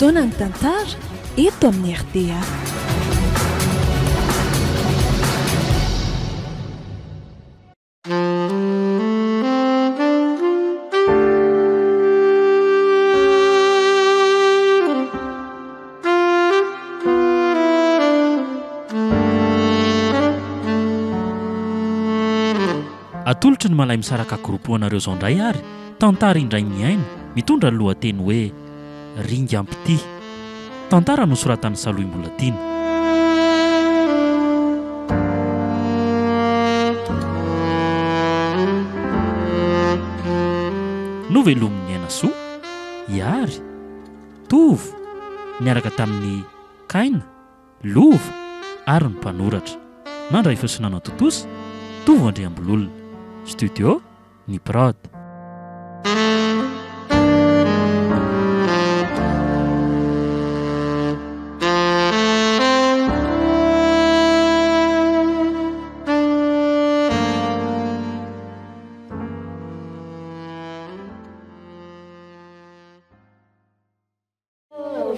Fotoanan'ny tantara eto amin'ny rta. Atolotry ny Malaimisaraka Group ho anareo izao indray ary tantara indray mihaino mitondra ny lohateny hoe Ringam-pitia. Tantara nosoratan'i Salohy Mbolatiana. Novelomin'i Ainasoa, Ihary, Tovo, niaraka tamin'i Kaina, Lova, ary ny mpanoratra. Nandray feo sy nanatontosa, Tovo Andriambololona. Studio, Ny Prod.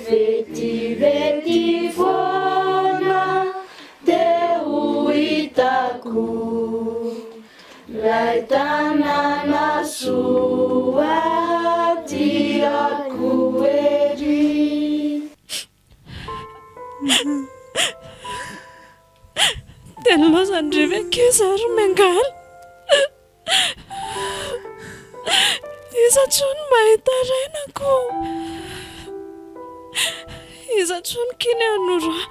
Vetivety foana dia ho hitako 'lay tanàna soa tiako ery. Dia nilaozan-dry ve ankizy ary miangaly? Iza intsony mba hitarainako? Iza intsony kiny hanoro ahy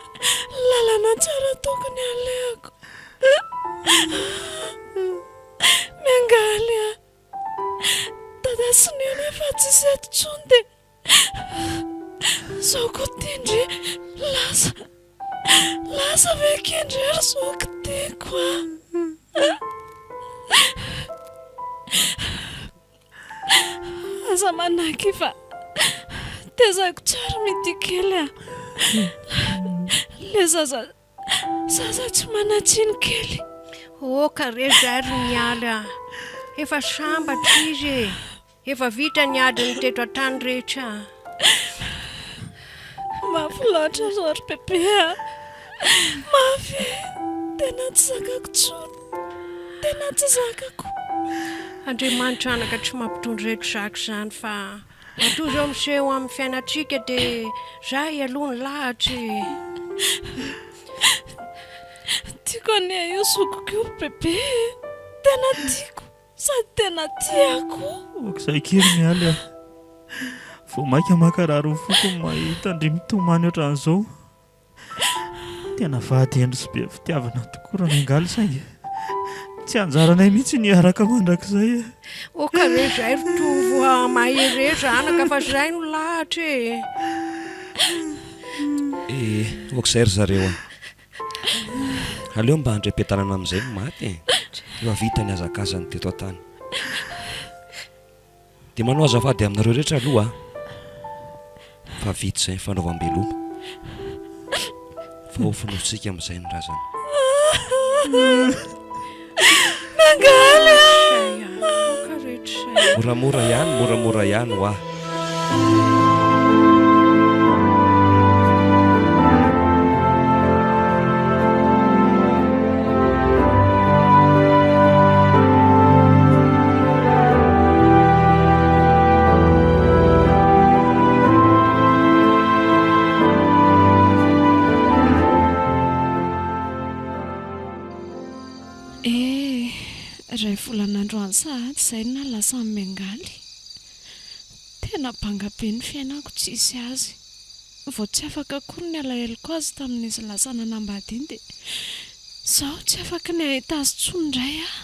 lalana tsara tokony halehako? Miangaly aho. Dada sy Neny efa tsisy eto intsony dia Izao koa ity ndry lasa lasa ve akia ndry ry zoky tiako a! Aza manaky fa tezaiko tsara mity kely a! Le zaza Zaza tsy manan-tsiny kely. Oka re zay ry Mialy a! Efa sambatra izy e! Efa vita ny adiny teto an-tany rehetra a! Mafy loatra izao ry bebe a! Mafy e! Tena tsy zakako intsony! Tena tsy zakako! Andriamanitra anaka tsy mampitondra ireto zaka izany fa matoa izao miseho amin'ny fiainantsika dia zay aloha ny lahatra e! Tiako anie io zokiko io ry bebe e! Tena tiako! Sady tena tiako. Aok'izay kely Mialy a! Vao mainka mankarary ny foko ny mahita an-dry mitomany ohatran'izao. Tena vady hendry sy be fitiavana tokoa Ramiangaly saingy tsy anjaranay mihitsy ny hiaraka mandrakizay e! Oka re zay ry Tovo a! Mahereza anaka fa zay no lahatra e! Eh, aok'izay ry zareo a! Aleo mba handray am-piadanana amin'izay ny maty e! Efa vita ny hazakazany teto an-tany. Dia manao azafady aminareo rehetra aloha aho fa vita izay ny fanaovam-beloma. Fa ho fonosika amin'izay ny razana. Miangaly a! Moramora ihany, moramora ihany hoa. Eh, iray volana androany sahady izay no nahalasa an'i Miangaly. Tena banga be ny fiainako tsisy azy. Vao tsy afaka akory ny alaheloko azy tamin'izy lasa nanambady iny dia izao tsy afaky ny hahita azy intsony indray aho.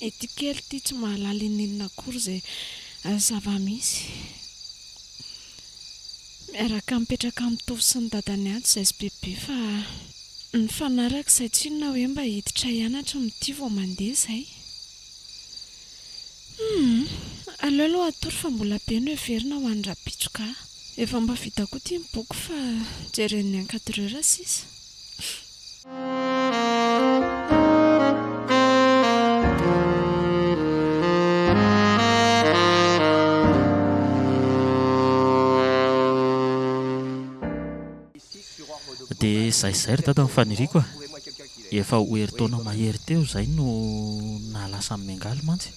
Ity kely ity tsy mahalala inoninona akory izay zava-misy. Miaraka mipetraka amin'ny Tovo sy ny dadany ato izahay sy Bebe fa nifanaraka izay tsinona hoe mba hiditra hianatra mitia vao mandeha izay. Humm! Aleo aloha hatory fa mbola be no heverina ho an'ny rahampitso ka. Efa mba vita koa ity ny boky fa jeren'ny encadreur sisa. Izay sy izay ry dada ny faniriako a! Efa ho herintaona mahery teo izay no nahalasa an'i Miangaly mantsy.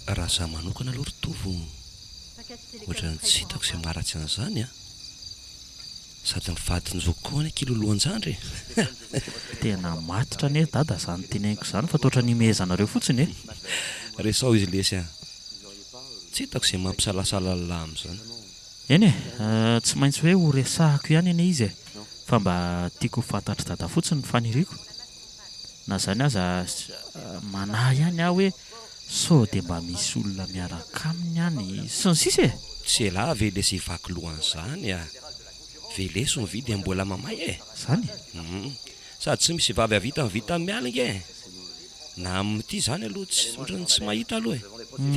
Raha za manokana aloha ry Tovo ohatran'ny tsy hitako izay maharatsy an'izany a! Sady ny vadin-jokiko koa anie kilolohan-jandry e! Tena matotra anie dada izany teneniko izany fa toa ohatran'ny ihomehezanareo fotsiny e! Resaho izy lesy a! Tsy hitako izay mampisalasala an'lah amin'izany. Eny e! Tsy maintsy hoe ho resahako ihany anie izy e! Fa mba tiako ho fantatr'i dada fotsiny ny faniriako. Na izany aza manahy ihany aho hoe sao dia mba misy olona miaraka aminy any sy ny sisa e! Tsy elah ve lesy hivaky loha an'izany a! Veleso ny vy dia mbola mamay e! Zany? Hum. Sady tsy misy vavy hahavita ny vitan'i Mialy nge e! Na amin'ity izany aloha tsy ohatran'ny tsy mahita aloha e!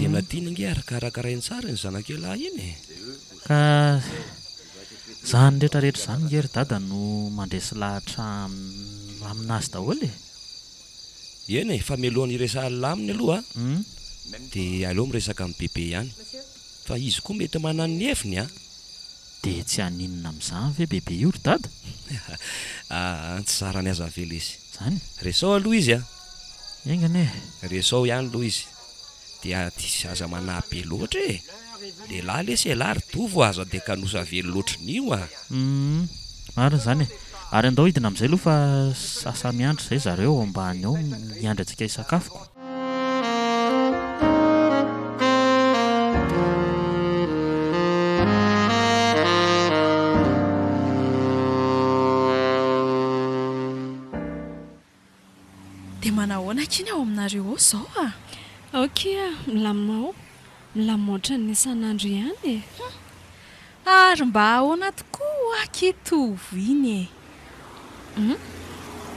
Tena tiany nge ary karakarainy tsara iny zanak'ialahy iny e! Ka izany rehetra rehetra izany nge ry dada no mandresy lahatra aminazy daholo e! Eny e, fa mialohan'ny hiresahan'lah aminy aloha dia aleo miresaka amin'i Bebe ihany fa izy koa mety manana ny heviny an! Dia tsy haninona amin'izany ve bebe io ry dada? Aa tsy zarany aza avela izy. Zany? Resao aloha izy a! Enga anie e! Resao ihany aloha izy. Dia aty aza manahy be loatra e! Lehilahy lesy ialahy ry Tovo a! Aza dia kanosa velona ohatrin'io a! Humm, marina izany e! Ary andao hidina amin'izay aloha fa sasa-miandry izay zareo ao ambany ao miandry antsika hisakafo ko! Dia manahoana akia ny ao aminareo ao izao a? Ao akia, milamina ao. Milamina ohatran'ny isan'andro ihany e! Hum! Ary mba ahoana tokoa ho'a akia Tovo iny e? Hum!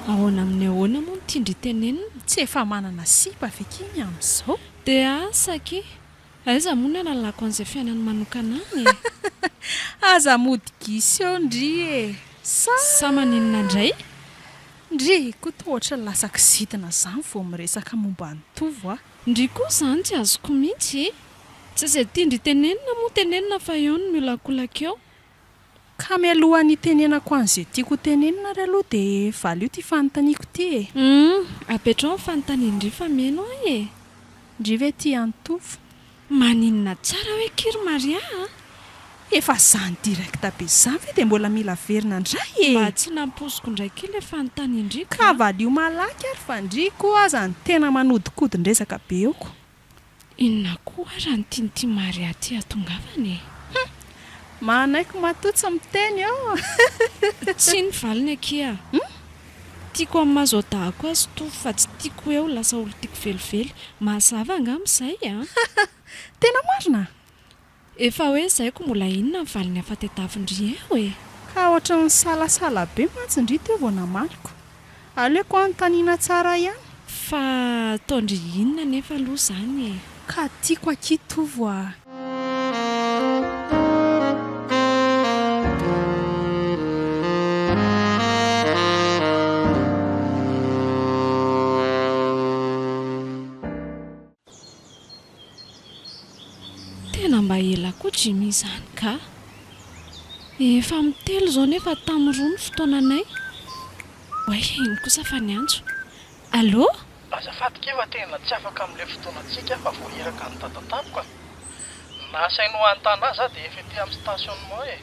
Ahoana amin'ny ahoana moa no tian-dry tenenina? Tsy efa manana sipa ve akia iny amin'izao? Dia asa akia! Aiza moa no halalako an'izay fiainany manokana any e? Aza mody gisa eo ndry e! Sa. Sa maninona indray? Ndry koa toa ohatran'ny lasa kizitina izany vao miresaka momba an'i Tovo a! Ndry koa izany tsy azoko mihitsy e! Tsy izay tian-dry tenenina moa tenenina fa eo no miolakolaka eo. Ka mialohan'ny hitenenako an'izay tiako ho tenenina ary aloha dia valio ity fanontaniako ity e! Humm! Apetraho ny fanontanian-dry fa mihaino aho e! Ndry ve tia an'i Tovo? Maninona tsara hoe ki ry Maria a! Efa zany direct be zany ve dia mbola mila averina ndray e! Mba tsy nampoiziko ndray ki le fanontanian-dry ka! Ka valio malaky ary fa ndry koa aza no tena manodinkodin-dresaka be eo ko! Inona koa ary any tian'ity Maria ty hatongavana e? Hum! Manaiky matoa tsy miteny eo! Tsia ny valiny akia! Hum! Tiako amin'ny maha zaodahako azy Tovo fa tsy tiako hoe ho lasa olon-tiako velively. Mazava angamba izay a! Tena marina? Efa hoe izay ko mbola inona ny valiny hafa tedavin-dry eo e! Ka ohatran'ny nisalasala be mantsy ndry teo vao namaliko. Aleoko anontaniana tsara ihany. Fa ataon-dry inona anefa aloha izany e! Ka tiako akia Tovo a! Tena mba ela koa Jimmy izany ka! Efa amin'ny telo izao nefa tamin'ny roa ny fotoananay. Oay, iny kosa fa niantso. Allô? Azafady kay fa tena tsy afaka amin'ilay fotoanantsika aho fa voahiraka an'i dada tampoka. Nasainy ho any Tana za dia efa ety amin'ny stationnement e.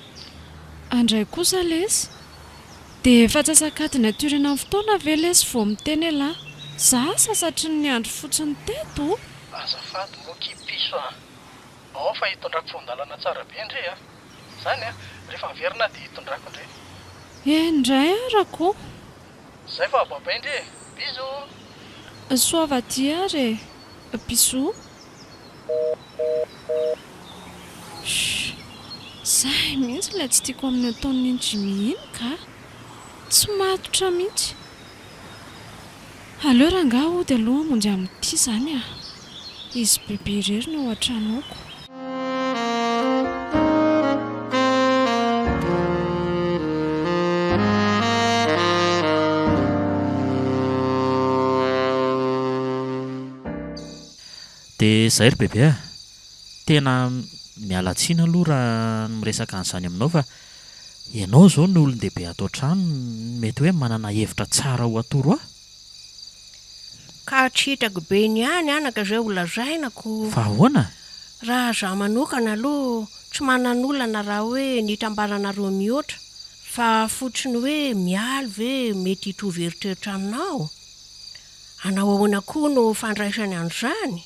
Andray kosa lesy. Dia efa antsasak'adiny aty aoriana ny fotoana ve lesy vao miteny elah? Za sasatry ny niandry fotsiny teto o! Azafady moa ki piso a! Ao fa hitondrako voandalana tsara be ndry a! Zany a! Rehefa miverina aho dia hitondrako ndry. Eny ndray ara ko! Zay fa babay ndry e! Bisous! Soava aty ary e! Bisous! Shh! Zay mihitsy ilay tsy tiako amin'ny ataon'iny Jimmy iny ka! Tsy matotra mihitsy! Aleo rangahy hody aloha hamonjy amin'ity izany a! Izy bebe irery no ao an-trano ao ko! Dia izay ry bebe a! Tena miala tsiny aloha raha ny miresaka an'izany aminao fa. Ianao izao no olon-dehibe ato an-trano mety hoe manana hevitra tsara ho atoro ahy. Ka tsy hitako be ny any anaka izay ho lazaina ko. Fa ahoana? Raha za manokana aloha tsy manan'olana raha hoe ny hitambaranareo mihoatra fa fotsiny hoe Mialy ve mety hitovy eritreritra aminao? Hanao ahoana koa no fandraisany an'izany?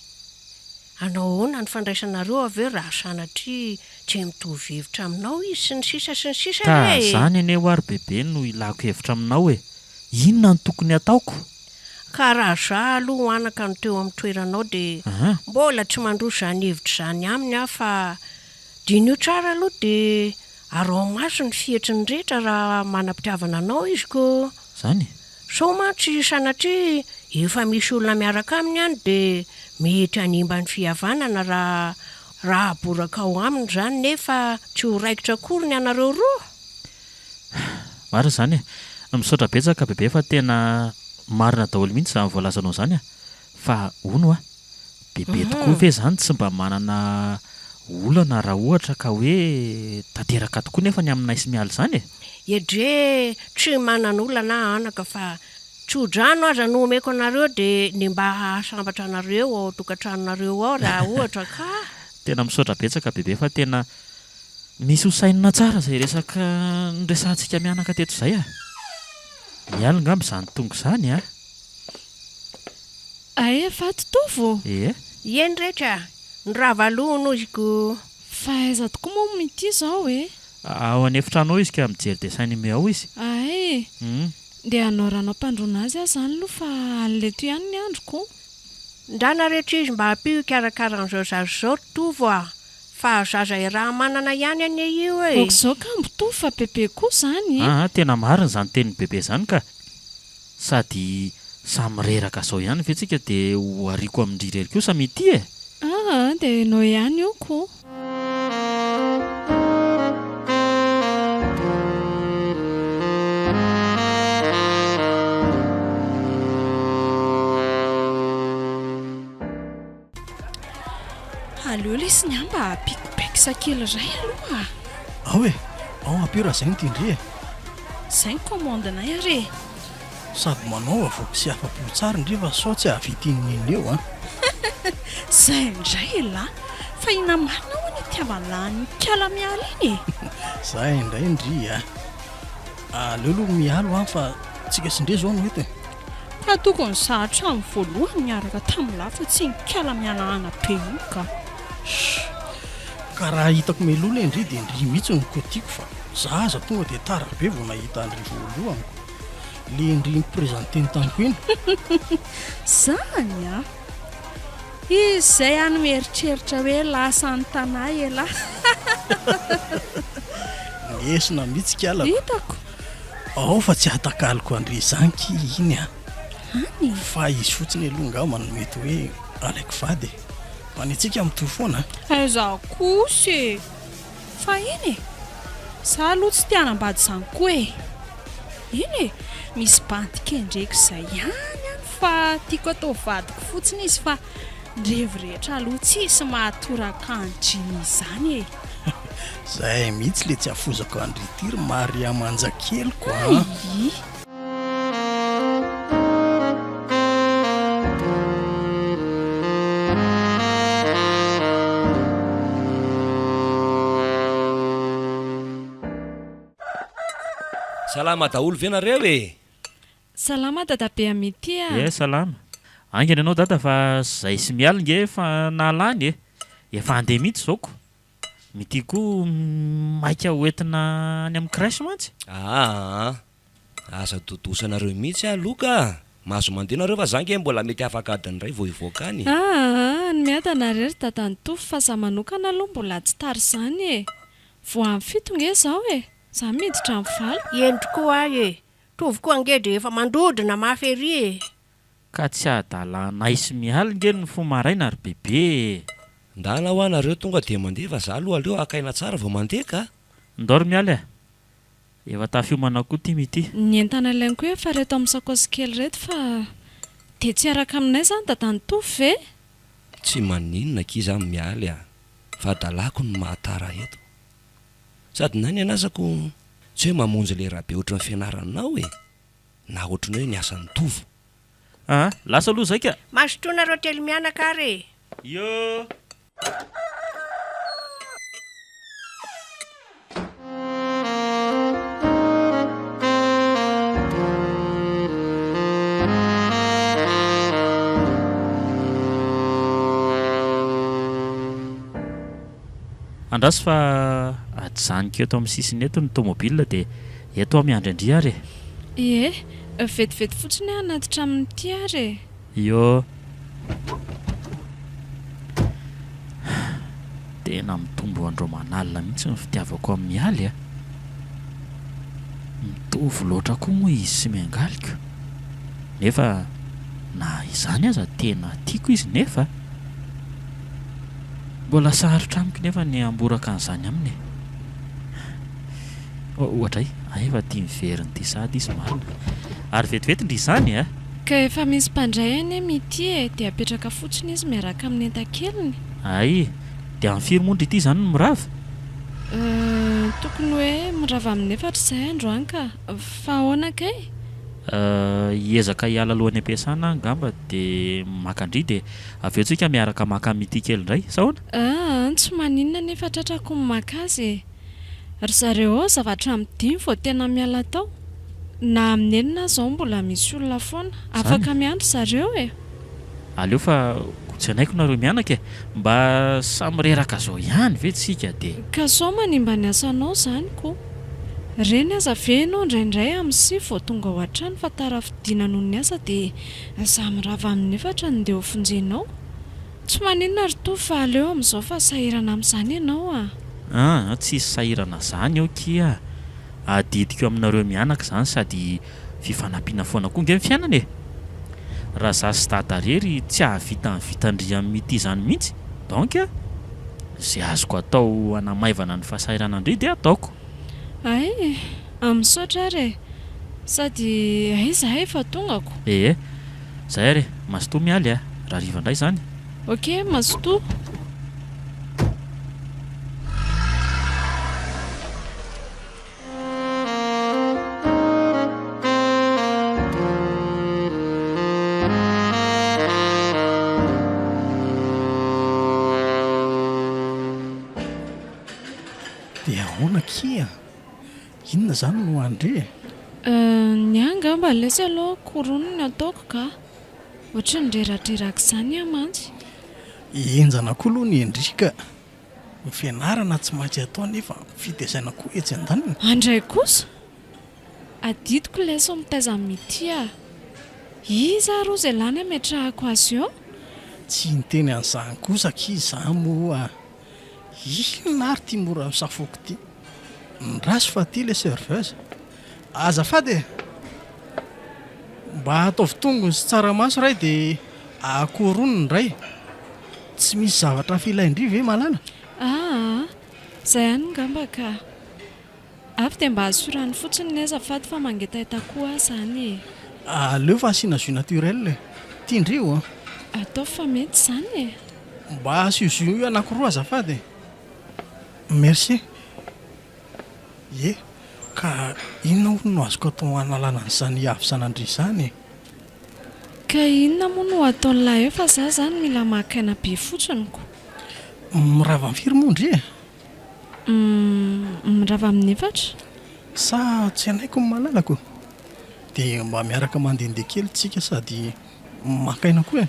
Hanao ahoana ny fandraisanareo avy eo raha sanatria tsy mitovy hevitra aminao izy sy ny sisa sy ny sisa Ka re e! zany anie hoa ry bebe no ilako hevitra aminao e! Inona no tokony hataoko? Ka raha za aloha anaka no teo amin'ny toeranao dia mbola tsy mandroso izany hevitra izany aminy aho fa diniho tsara aloha dia araho maso ny fihetsiny rehetra raha manam-pitiavana anao izy ko! Zany? Sao mantsy sanatria efa misy olona miaraka aminy any dia mety hanimba ny fihavanana raha raha aborakao aminy izany nefa tsy ho raikitra akory ny anareo roa. Marina izany e! Misaotra betsaka bebe fa tena marina daholo mihitsy izany voalazanao izany a! Fa hono hoa, bebe tokoa ve izany tsy mba manana olana raha ohatra ka hoe tanteraka tokoa nefa ny aminay sy Mialy izany e? Edrey tsy manan'olana aho anaka fa tso-drano aza no omeko anareo dia ny mba hahasambatra anareo ao an-tokantranonareo ao raha ohatra ka. Tena misaotra betsaka bebe fa tena misy ho sainina tsara izay resaka niresahantsika mianaka teto izay a! Mialy ngamba izany tonga izany a! Ay efa ato Tovo? Ee. Eny rehetra, ny ravalohono izy ko. Fa aiza tokoa moa Mitia izao e? Ao an'efitrano ao izy ka mijery dessin animé ao izy. Ay! Ndeha hanao rano hampandroana azy aho izany aloha fa alina eto ihany ny andro ko. Ndana rehetra izy mba ampio hikarakara an'izao zaza izao ry Tovo a! Fa zaza iaraha-manana ihany anie io e! Aok'izao ka mitovy fa bebe koa izany e! Aa tena marina izany tenin'i bebe izany ka! Sady samy reraka zao ihany ve tsika de ho ariako amin-dry irery kosa Mitia e! Aa dia enao ihany io ko! Aleo lesy ny ahy mba ampiako pex kely iray aloha a! Ao e! Ao ampio raha zay no tian-dry e! Zay ny commande-nay ary e! Sady manaova voky sy afa-po tsara ndry fa sao tsy hahavita inon'inona eo an! Zay indray elah! Fa inona marina ho'a ny itiavan'lah an'i Mikala miala iny e! Zay indray ndry a! Aleo aloha mialo an fa tsika sy ndry zao no eto e! Ka tokony za hatramin'ny voalohany niaraka tamin'lah fa tsy nikala mihanahana be io ka. Shh! Ka raha hitako mialoha le ndry dia ndry mihitsy no kotiko fa za aza tonga dia tara be vao nahita andry voalohany ko! Le ndry ni-presenter ny tamiko iny. Zany an! Izy izay any mieritreritra hoe lasa any Tanà elah. Nesona mihitsy kalako. Hitako. Ao fa tsy hatakaloko an-dry izany ki iny an. Any? Fa izy fotsiny aloha angamba no mety hoe alaiko vady e. Fa ny antsika mitovy foana an. Aiza kosa e! Fa iny e! Za aloha tsy te hanambady izany koa e! Iny e! Misy bandy kendreko izay ihany any fa tiako atao vadiko fotsiny izy fa ny revy rehetra aloha tsisy mahatoraka an'i Jimmy izany e! Zay mihitsy le tsy afozako an-dry ity ry Maria manjakeliko a! Ayy! Salama daholo ve nareo e? Salama dadabe Amity a! Ie salama. Haingana ianao dada fa zay sy Mialy nge efa nahalany e! Efa handeha mihitsy izao ko! Mitia koa maika ho entina any amin'ny crèche mantsy. Aa aza dodosanareo mihitsy aloha ka! Mahazo mandeha nareo fa za nge mbola mety afaka adiny iray vao hivoaka any e! Aa ny miadana re ry dadan'i Tovo fa za manokana aloha mbola tsy tara izany e! Vao amin'ny fito nge izao e! Za miditra amin'ny valo. Eny tokoa ahy e! Tovo koa ange dia efa mandodona mafy ery e! Ka tsy adalanay sy Mialy nge ny mifoha maraina ry bebe e! Ndana hoa nareo tonga dia mandeha fa za aloha aleo haka aina tsara vao mandeha ka! Ndao ry Mialy a! Efa tafiomana koa ty Mitia. Ny entana ilainy koa efa reto amin'ny sakaosy kely ireto fa dia tsy hiaraka aminay izany dadan'i Tovo ve? Tsy maninona akia za Mialy a! Fa adalako ny mahatara eto. Sady na ny anasako. Tsy hoe mamonjy lera be ohatran'ny fianaranao e! Na ohatran'ny hoe ny asan'i Tovo. Aa, lasa aloha zay ka! Mazotoa nareo telomianaka ary e! Ioo! Andraso fa ajanoko eto amin'ny sisiny eto ny tomobile dia eto aho miandry an-dry ary e! Ie, vetivety fotsiny aho hanatitra amin'ity ary e! Io. Tena mitombo andro aman'alina mihitsy ny fitiavako an'i Mialy a! Mitovy loatra koa moa izy sy Miangaliko. Nefa na izany aza tena tiako izy nefa. Mbola sarotra amiko nefa ny hamboraka an'izany aminy e! Oadray, hay efa tia miverina ity sahady izy marina. Ary vetivety ndry izany a! Ka efa misy mpandray anie Mitia e, dia apetraka fotsiny izy miaraka amin'ny entan-keliny. Hay, dia amin'ny firy moa ndry ity izany no mirava? Euh, tokony hoe mirava amin'ny efatra izahay androany ka. Fa ahoana kay? Euh, hiezaka hiala alohan'ny am-piasana aho angamba dia maka an-dry dia avy eo tsika miaraka maka an'i Mitia kely indray, sa ahoana? Euh, tsy maninona anefa tratrako ny maka azy e. Ry zareo ao zavatra amin'ny dimy vao tena miala tao. Na amin'ny enina aza ao mbola misy olona foana. Afaka miandry zareo e! Aleo fa ho tsenaiko nareo mianaka e! Mba samy reraka zao ihany ve tsika de. Ka sao manimba ny asanao zany ko. Reny aza ve enao indraindray amin'ny sivy vao tonga ao an-trano fa tara fodiana noho ny asa dia za mirava amin'ny efatra no ndeha ho vonjenao? Tsy maninona ry Tovo fa aleo amin'izao fa sahirana amin'izany ianao a! Aa tsisy sahirana zany eo kia a! Adidiko aminareo mianaka izany sady fifanampiana foana koa nge ny fiainana e! Raha za sy dada rery tsy hahavita ny vitan-dry amin'ity izany mihitsy donc ze azoko atao hanamaivana ny fahasahiranan-dry dia ataoko. Hay e! Misaotra ary e! Sady aiza ahay fa tongako. Ee. Zay ary e! Mazotoa Mialy a! Rahariva indray izany. Ok, mazotoa. Dia ahoana akia? Inona izany no handre e? Euh, ny ahy angamba lesy aloha koroniny no ataoko ka. Ohatry ny reradreraka izany aho mantsy. Henjana koa aloha ny ndry ka. Ny fianarana tsy maintsy atao nefa ny fitezaina koa etsy andaniny. Andray kosa! Adidiko lesy mitaiza an'i Mitia a! Iza ary ozy elah ny ametrahako azy eo? Tsy niteny an'izany kosa akia izaho moa. Inona ary ity mora misafoaka ity? Ndraso fa aty ilay serveuse. Azafady e! Mba ataovy tongony sy tsaramaso ray dia akoho roniny indray. Tsy misy zavatra hafa ilain-dry ve Malala? Aa! Izay ihany ngamba ka. Avy dia mba azo rano fotsiny ny azafady fa mangetaheta koa aho izany e. Aleo fa asiana jus naturel e. Tian-dry io an. Ataovy fa mety izany e. Mba asio jus anakiroa azafady e. Merci. Ie, ka inona hono no azoko atao hanalana an'izany havizanandria izany e? Ka inona moa no ataon'lah eo fa za zany mila maka aina be fotsiny ko. Mirava amin'ny firy moa ndry e? Humm, mirava amin'ny efatra. Sa tsy hanaiko ny malalako? Dia mba miaraka mandehandeha kely tsika sady maka aina koa e.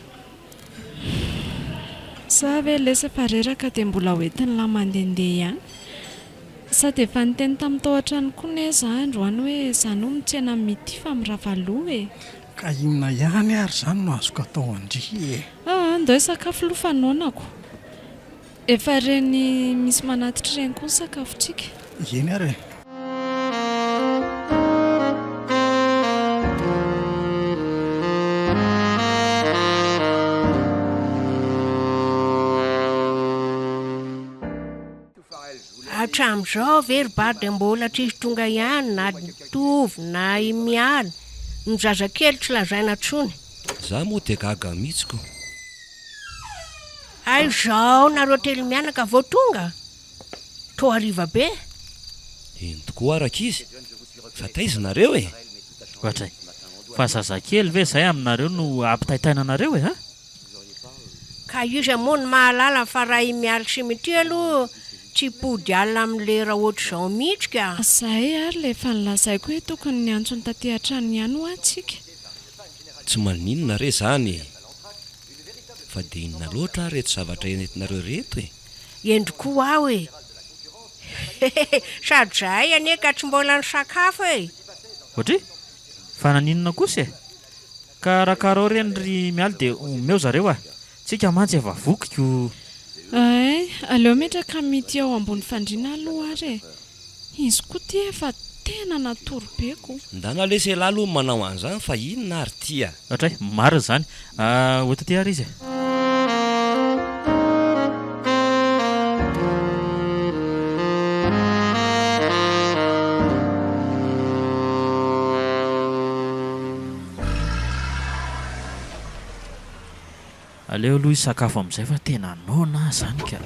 Sa ve lesy efa reraka dia mbola ho entin'lah mandehandeha ihany? Sady efa niteny tamin'ny tao an-trano koa ne za androany hoe za no mitsena an'i Mitia fa mirava loha e! Ka inona ihany ary izany no azoko atao an-dry e? Aa, ndao hisakafo aloha fa noana ko! Efa ireny misy manatitra ireny koa ny sakafontsika. Eny ary e! Hatramin'izao ve ry Bado dia mbola tsisy tonga ihany na Tovo na i Mialy, ny zazakely tsy lazaina intsony. Za moa dia gaga mihitsy ko. Hay izao nareo telo mianaka vao tonga? Toa hariva be. Eny tokoa ara ankizy, fa taiza nareo e? Ohatray, fa zazakely ve izay aminareo no ampitaitaina anareo e a? Ka iza moa no mahalala fa raha i Mialy sy Mitia aloha tsy hipody alina amin'ny lera ohatr'izao mihitsy ka. Zay ary le efa nolazaiko hoe tokony niantso ny taty an-trano ihany hoa tsika. Tsy maninona re zany e! Fa dia inona loatra ary ireto zavatra entinareo ireto e? Hendry koa aho e! Hehehe, sady zahay anie ka tsy mbola nisakafo e! Ohatry? Fa naninona kosa e? Karakarao ireny ry Mialy dia omeo zareo a! Tsika mantsy efa voky ko! Hay, aleo ametraka mity ao ambony fandriana aloha ary e! Izy koa ty efa tena natory be ko! Ndana lesy elah aloha manao an'izany fa inona ary ty a! Hatray, marina izany. Ho eto aty ary izy e. Aleo aloha hisakafo amin'izay fa tena noana aho izany ka.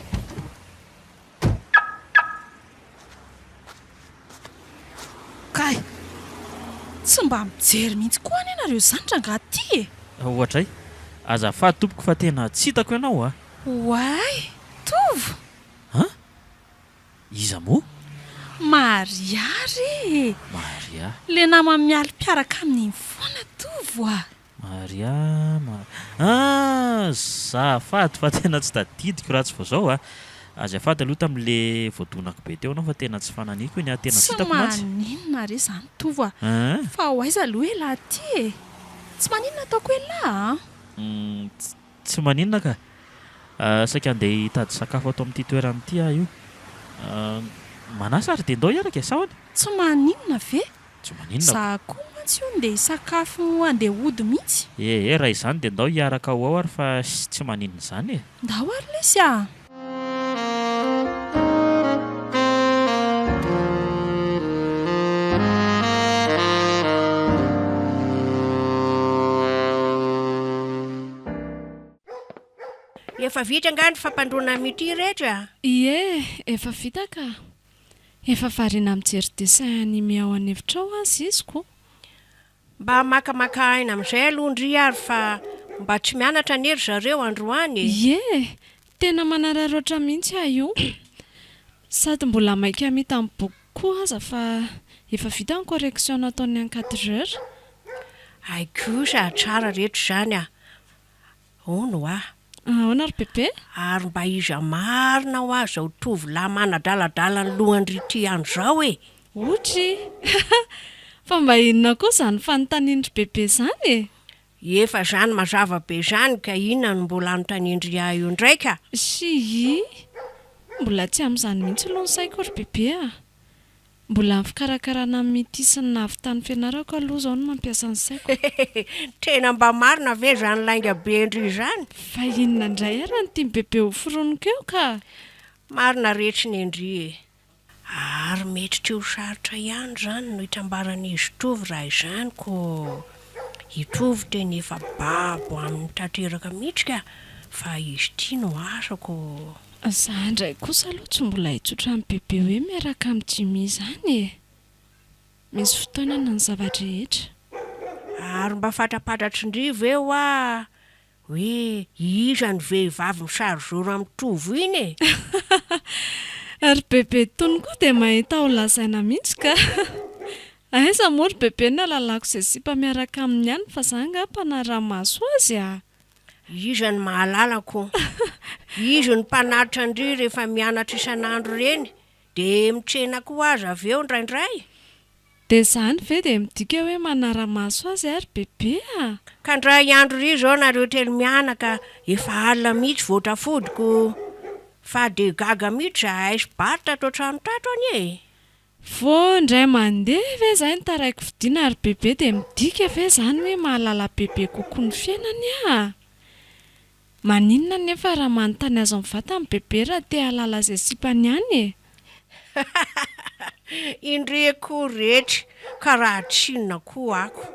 Kay! Tsy mba mijery mihitsy koa anie nareo izany rangahy ty e! Ohatray. Azafady tompoko fa tena tsy hitako ianao a! Oay! Tovo! An? Iza moa? Maria re e! Maria. Le naman'i Mialy mpiaraka aminy iny foana Tovo a! Maria, Maria. Ah! Azafady fa tena tsy tadidiko raha tsy vao zao a! Azafady aloha tamin'le voadonako be teo anao fa tena tsy fananiko iny a! Tena tsy Tsy hitako mantsy. maninona re zany Tovo a! Hein? Fa ho aiza aloha elah ty e? Tsy maninona ataoko elah a! Hum, tsy maninona ka! Saika handeha hitady sakafo ato amin'ity toerana ity aho io. Manasa ary dia ndao hiaraka e, sa ahoana? Tsy maninona ve? Tsy maninona ko. Za koa mantsy io ndeha hisakafo handeha hody mihitsy. Ee, raha izany dia ndao hiaraka ho ao ary fa tsy maninona izany e. Ndao ary lesy a! Efa vita angaha ny fampandroana amin'ity rehetra a? Ie, efa vita ka. Efa variana mijery dessin animé ao an'efitra ao aza izy ko. Mba makamaka aina amin'izay aloha ndry ary fa mba tsy mianatra anie ry zareo androany e! Ie, tena manararaotra mihitsy aho io. Sady mbola maika hamita ny boky koa aza fa efa vita ny correction nataon'ny encadreur. Hay kosa tsara reto izany a! Hono hoa. Ahoana ry bebe? Ary mba iza marina hoa zao tovolahy manadaladala ny lohan-dry ity andro zao e? Otry! Fa mba inona koa izany fanontanian-dry bebe izany e? Efa zany mazava be zany ka inona no mbola anontanian-dry ahy io indray ka? Sii! Mbola tsy amin'izany mihitsy aloha ny saiko ry bebe a! Mbola ny fikarakarana ny mitia sy ny nahavitany fianarako aloha izao no mampiasa ny saiko. Tena mba marina ve izany lainga be ndry izany? Fa inona indray ary no tian'i bebe ho foroniko eo ka? Marina retsy nendry e! Ary mety tsy ho sarotra ihany izany no hitambaran'izy Tovo raha izany ko! I Tovo tena efa babo aminy tanteraka mihitsy ka! Fa izy ity no asa ko! Za ndray kosa aloha tsy mbola hitsotra an'i bebe hoe miaraka amin'i Jimmy izany e! Misy fotoanana ny zava-drehetra. Ary mba fantapantatry ndry ve hoa hoe iza ny vehivavy misarizoro amin'i Tovo iny e? Ry bebe tony koa dia mahita ho lazaina mihitsy ka! Aiza moa ry bebe no ahalalako izay sipa miaraka aminy any fa za angaha mpanara-maso azy a! Iza no mahalala ko? Izy no mpanatitra an-dry rehefa mianatra isan'andro ireny, dia mitsena koa aza avy eo indraindray. Dia izany ve dia midika hoe manara-maso azy ary bebe a? Ka ndray andro ry izao nareo telo mianaka efa alina mihitsy vao tafody ko! Fa dia gaga mihitsy zahay sy Bart tato an-trano tato anie e! Vao indray mandeha ve izay no taraiky fidiana ry bebe dia midika ve izany hoe mahalala bebe kokoa ny fiainany aho? Maninona anefa raha manontany azy mivantana bebe raha te hahalala izay sipany any e? Indre koa retry ka raha tsinona koa ako.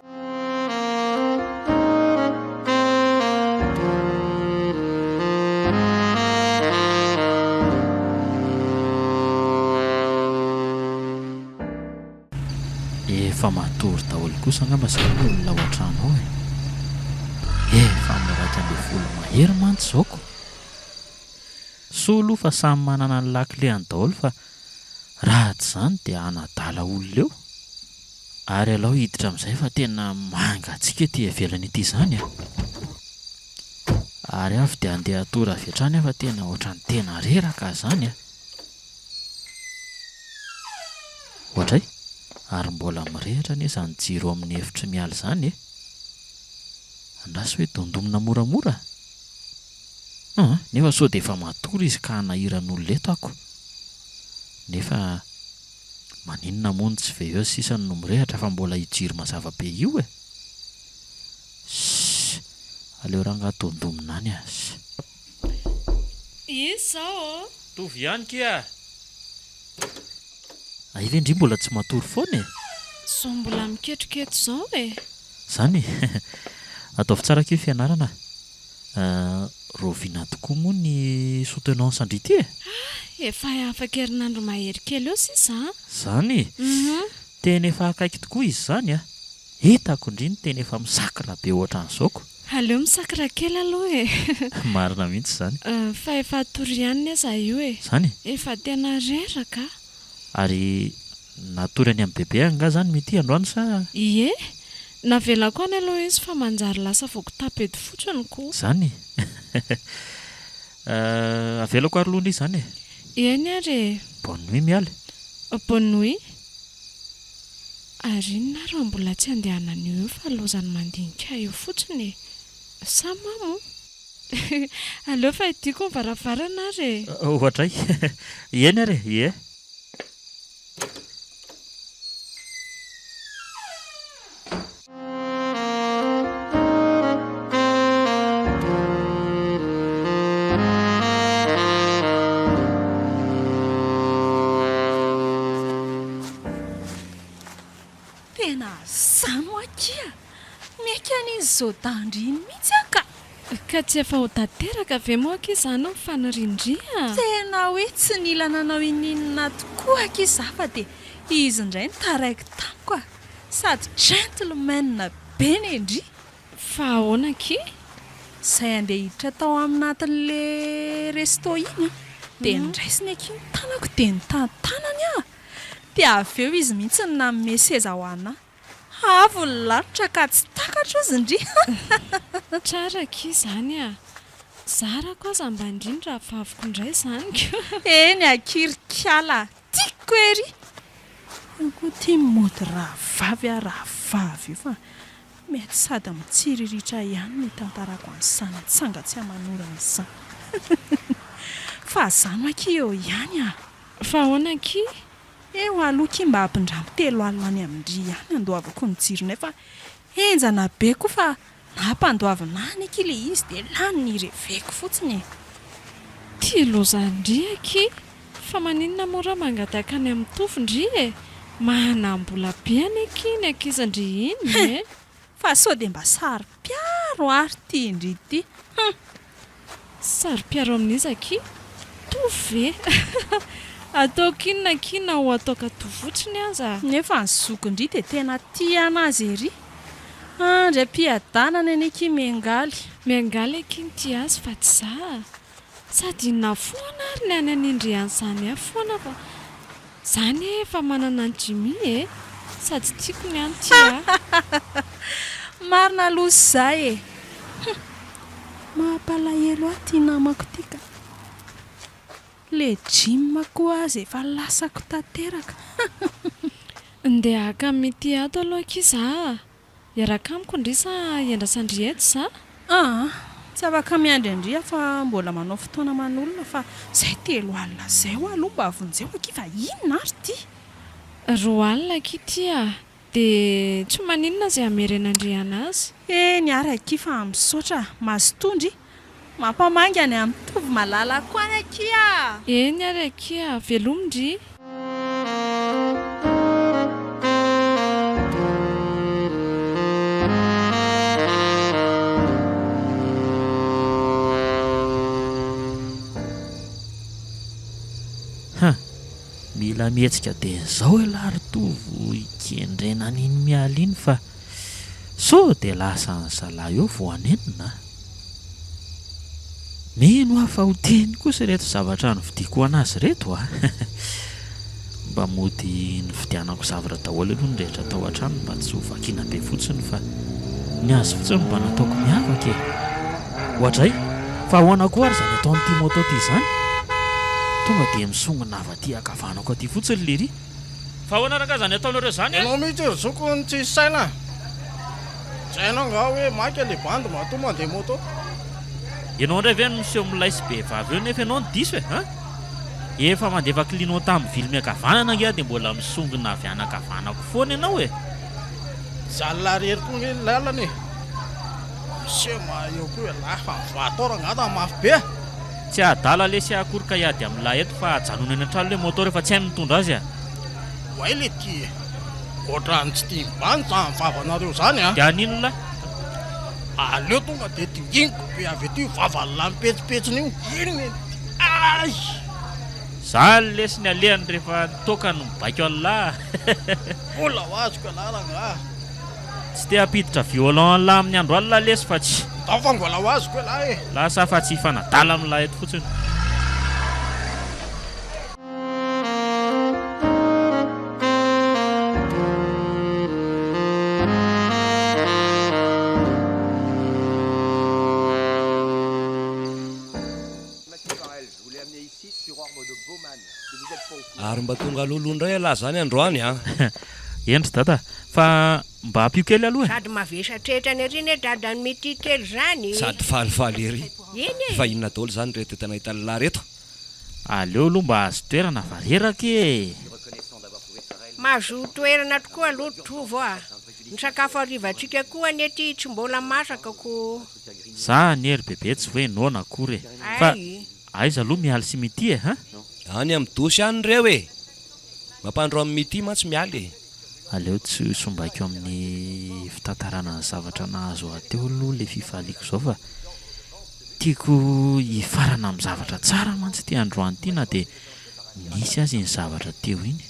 kosa angamba izany ny olona ao an-trano ao e! Efa amin'ny 11 mahery mantsy izao ko! Soa aloha fa samy manana ny lakilehany daholo fa raha tsy izany dia hanadala olona eo. Ary alao hiditra amin'izay fa tena mangatsiaka ety ivelany ety izany a! Ary avy dia handeha hatory avy hatrany aho fa tena ohatran'ny tena reraka aho izany a! Oadray! Ary mbola mirehitra anie izany jiro ao amin'ny efitr'i Mialy izany e! Andraso hoe dondomina moramora? An! Nefa sao dia efa matory izy ka hanahiran'olona eto ako! Nefa. Maninona moa no tsy veilleuse sisa no mirehatra fa mbola io jiro mazava be io e? Ssss aleo rangaha dondomina any a! Ssss. Iza izao ô? Tovo ihany kia! Ay ve ndry mbola tsy matory foana e? Zao mbola miketroka eto izao e! Zany e! Ataovy tsara akia fianarana a! Rahoviana tokoa moa ny soutenance ndry ity e? Ah! Efa afaka herinandro mahery kely eo sisa an! Zany e! Tena efa akaiky tokoa izy izany a! Hitako ndry ny tena efa misakra be ohatran'izao ko! Aleo misakra kely aloha e! Marina mihitsy izany. Fa efa hatory ihany ne za io e! Zany e! Efa tena reraka a! Ary natory any amin'i bebe angaha izany Mity androany sa? Ie! Navelako any aloha izy fa manjary lasa voakitapo eto fotsiny ko. Zany e! Avelako ary aloha ndry izany e! Eny ary e! Bonne nuit Mialy! Bonne nuit! Ary inona ary raha mbola tsy andehanan'io io fa lozan'ny mandinika eo fotsiny e! Sa mamo? Aleo fa hidiako ny varavarana ary e! Ohatray! Eny ary e! Ie! Tena zany hoa akia! Mety an'iny zao-dandry iny mihitsy aho ka! Ka tsy efa ho tanteraka ve moa akia izany ny fanirian-dry a? Tena hoe tsy nila nanao ininona tokoa akia za fa dia izy indray no taraiky tamiko a! Sady gentleman be ne ndry! Fa ahoana akia? Izay andeha hiditra tao aminatin'le resto iny an, dia noraisiny akia ny tanako dia notantanany aho! Dia avy eo izy mihitsy no nanome seza ho anà. Avo ny lanitra ka tsy takatro ozy ndry ha! Tsara akia izany a! Zarako aza mba ndry ny rahavaviko indray izany ko! Eny akia ry kala a! Tiako ery! Io koa ity mody rahavavy a rahavavy io fa mety sady mitsiriritra ihany ny hitantarako an'izany atsanga tsy aman'orana izany. Fa zano akia eo ihany a! Fa ahoana akia? Eo aloha akia mba ampindramo 30 any amin-dry ihany handoavako ny jironay fa henjana be koa fa nampandoavina any akia ilay izy dia lany ny reveko fotsiny e! Ty loza ndry akia! Fa maninona moa raha mangataka any amin'ny Tovo ndry e! Manam-bola be anie akia iny ankizy-ndry iny e! Fa sao dia mba saro-piaro ary ity ndry ity? Hum! Saro-piaro amin'iza akia? Tovo ve? Ataoko inona akia na ho ataoka tovo fotsiny aza? Nefa ny zokin-dry dia tena tia anazy ery. Andry am-piadanana anie akia Miangaly. Miangaly akia ny tia azy fa tsy za a! Sady inona foana ary ny any an'indry an'izany ahy foana fa. Za anie efa manana an'i Jimmy e! Sady tiako ny an'i Tia. Marina aloha zay e! Hum! Mampalahelo ahy ty namako ty ka! Le Jim koa aza efa lasako tanteraka. Ndeha haka amin'ity ato aloha akia za a! Hiaraka amiko ndry sa hiandrasa ndry eto za? Aa! Tsy afaka miandry an-dry aho fa mbola manao fotoana aman'olona fa zay 30 zay hoa aloha mba vonjeo akia fa inona ary ty? 20 akia ty a! Dia tsy maninona zay hamerenan-dry anazy. Eny ary akia fa misaotra, mazotoa ndry. Mampamangy any amin'ny Tovo malalako any akia a! Eny ary akia, velomy ndry. Huh! Mila mihetsika dia izao ialahy ry Tovo hikendrena an'iny Mialy iny fa. Sao dia lasan'ny zalahy eo vao hanenina a! Mino aho fa ho tiany kosa ireto zavatra novidiako ho an'azy ireto a! Mba mody nividianako zavatra daholo aloha ny rehetra tao an-trano mba tsy ho vakiana be fotsiny fa ny azy fotsiny mba nataoko miavaka e! Oadray! Fa ahoana koa ary izany ataon'ity moto ity izany? Tonga dia misongona avy aty ankavanako aty fotsiny lery. Fa ahoana rangahy izany ataonareo izany e? Ianao mihitsy ry zoky no tsisy saina a! Tsy hainao angaha hoe maika le bandy matoa mandeha moto? Ianao indray ve no miseho milay sy be vava eo nefa ianao no diso e! An! Efa mandefa clignotant mivily miankavanana ange aho dia mbola misongona avy any ankavanako foana ianao e! Mijalona irery koa ange ny lalana e! Miseho mahay eo koa ialahy fa ny vato ao rangahy da mafy be a! Tsy adala lesy aho akory ka hiady amin'lah eto fa ajanony any an-trano le moto rehefa tsy hainy mitondra azy a! Oay le ty e! Ohatran'ny tsy tia mibandy zany vavanareo zany a! Dia haninona lah? Aleo tonga dia dinginiko be avy aty io vavan'lah mipetsipetsina io! Inona e! Ay! Zany lesy ny alehany rehefa ny toaka no mibaiko an'lah! Mbola ho azoko ialahy rangaha! Tsy te hampiditra violon an'lah amin'ny andro alina lesy fa tsy. Ndao fa mbola ho azoko ialahy e! Lasa fa tsy hifanadala amin'lah eto fotsiny. Ary mba tonga alohaloha indray ialahy izany androany an! Eny ry dada, fa mba ampio kely aloha e! Sady mavesatrehitra any ery anie dadan'i Mitia kely izany e! Sady falifaly ery! Eny e! Fa inona daholo izany ireto entana hitan'ilahy ireto? Aleo aloha mba azo toerana fa reraka e! Mahazo toerana tokoa aloha Tovo a! Ny sakafo harivantsika koa anie ty tsy mbola masaka ko! Za anie ry bebe tsy hoe noana akory e! Fa Ay! aiza aloha Mialy sy Mitia e! Ha? Any amin'ny dosy any ireo e! Mampandro an'i Mitia mantsy Mialy e! Aleo tsy ho sombaiko amin'ny fitantarana ny zavatra nahazo ahy teo aloha ilay fifaliako izao fa tiako hifarana amin'ny zavatra tsara mantsy ity androany ity na dia nisy aza iny zavatra teo iny.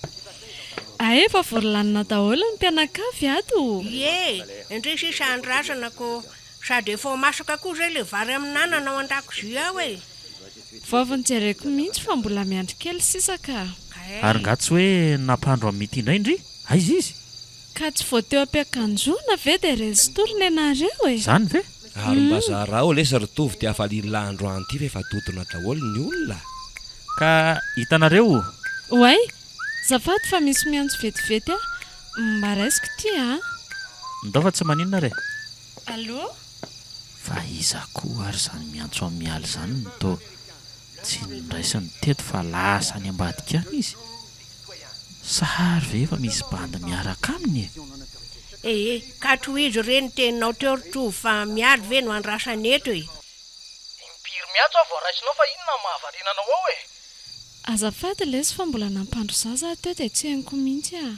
Hay efa vory lanona daholo ny mpianakavy ato. Ie, ndry sisa andrasana ko, sady efa ho masaka koa zay le vary amin'anana ao an-dakozia ao e. Vao avy nojereko mihitsy fa mbola miandry kely sisa ka. Ary nga tsy hoe nampandro an'i Mity indray ndry? Aiza izy? Ka tsy vao teo am-piakanjoana ve dia restory nenareo e? Zany ve? Ary mba zarao lesy ry Tovo ty hafalian'lah androany ty fa efa dodona daholo ny olona. Ka hitanareo o! Oay! Zafady fa misy miantso vetivety aho, mba raisiko ty a! Ndao fa tsy maninona re! Allô? Fa iza koa ary izany miantso an'i Mialy izany no toa tsy noraisiny teto fa lasa any ambadika any izy? Sa ary ve efa misy bandy miaraka aminy e? Ee, ka tohizo re ny teninao teo ry Tovo fa Mialy ve no andrasana eto e? Impiry miantso aho vao raisinao fa inona no mahavariana anao ao e? Azafady lesy fa mbola nampandro zaza aho teo dia tsy henoko mihitsy ah.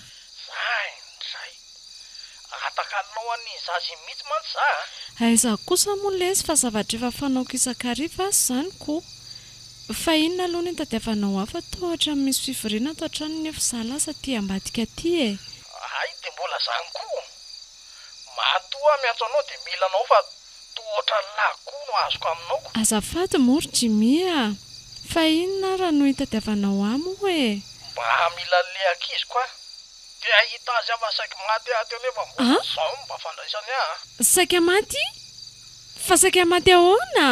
Za indray. Atakalonao an'iny zaza iny mihitsy mantsy za a! Aiza kosa moa lesy fa zavatra efa fanaoko isan-kariva aza izany ko! Fa inona aloha no itadiavanao ahy fa toa ohatran'ny misy fivoriana ato an-trano nefa za lasa aty ambadika aty e! Hay dia mbola zany koa! Matoa aho miantso anao dia mila anao fa toa ohatran'ny lahy koa no azoko aminao ko! Azafady moa ry Jimmy a! Fa inona ara no itadiavanao ahy moa e? Mba mila an'ilay ankiziko aho. Te hahita azy aho fa saiky maty aho teo nefa mbola An? zao no mba fandraisany ahy a! Saika maty? Fa saika maty ahoana?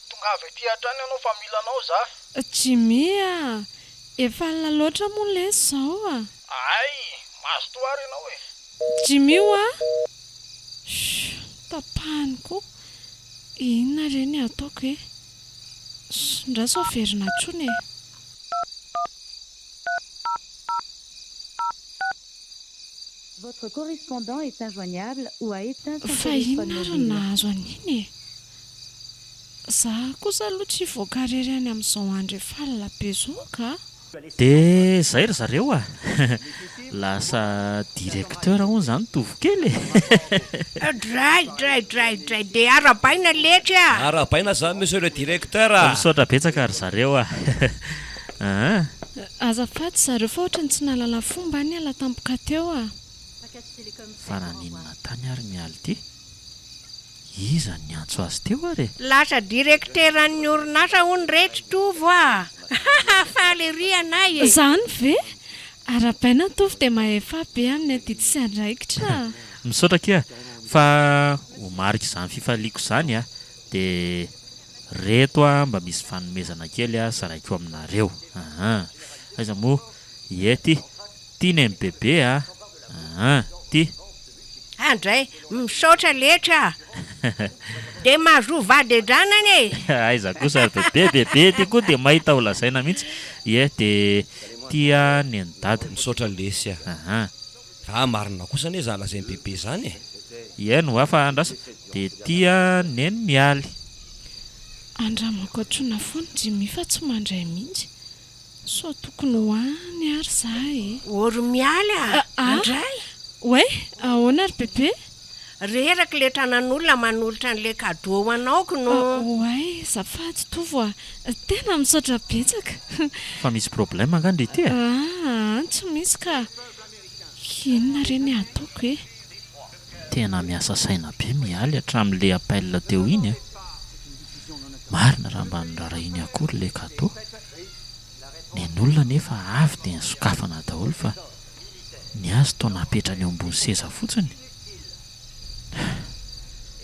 Tongava ety hatrany ianao fa mila anao za. Jimmy a! Efa alina loatra moa lesy izao a! Hay! Mazotoa ary ianao e! Jimmy oa! Shh! Tapahany koa! Inona re ny ataoko e? Shh! Ndra sao verina intsony e! Votre correspondant est injoignable ou a éteint son Fa téléphone inona ary no mobile. nahazo an'iny e? Za kosa aloha tsy hivoaka irery any amin'izao andro efa alina be izao ka! Dia zay ry zareo a! Lasa directeur hono zany tovokely e! Dray dray dray dray dia arahabaina letsy a! Arahabaina zany monsieur le directeur a! Misaotra betsaka ry zareo a! Aa! Azafady zareo fa ohatran'ny tsy nahalala fomba aho niala tampoka teo a! Fa naninona tany ary Mialy ity? Iza no niantso azy teo ary e? Lasa direkteran'ny orinasa hono retsy Tovo a! Faly ery anay e! Zany ve? Arahabaina Tovo dia mahefa be amin'ny adidy sy andraikitra. Misaotra akia fa ho marik'izany fifaliako izany a! Dia reto a mba misy fanomezana kely a zaraiko aminareo aa! Aiza moa? Ie ty! Ty neny bebe a! Aa! Ty! Andray, misaotra letry a! Dia mahazoa vady an-dranany e! Aiza kosa ry bebe, bebe ty koa dia mahita ho lazaina mihitsy. Ie, dia ty a neny dada. Misaotra lesy a! Aa! Fa marina kosa anie zany lazain'i bebe zany e! Ie, no hafa andraso. Dia ty a neny Mialy. Andramako antsoina foana Jimmy fa tsy mandray mihitsy. Sao tokony ho any ary za e! Ô ry Mialy a! Andray! Oay! Ahoana ry bebe? Reraka ilay tranan'olona manolotra an'ilay cadeau ho anao kno! Oay! Azafady Tovo a! Tena misaotra betsaka! Fa misy problème angaha ndry ity e? Aa! Tsy misy ka! Inona re ny ataoko e? Tena miasa saina be Mialy hatramin'ilay appel teo iny a! Marina raha mba noraharahiany akory ilay cadeau. Nen'olona anefa avy dia nisokafana daholo fa ny azy toa napetrany eo ambony seza fotsiny.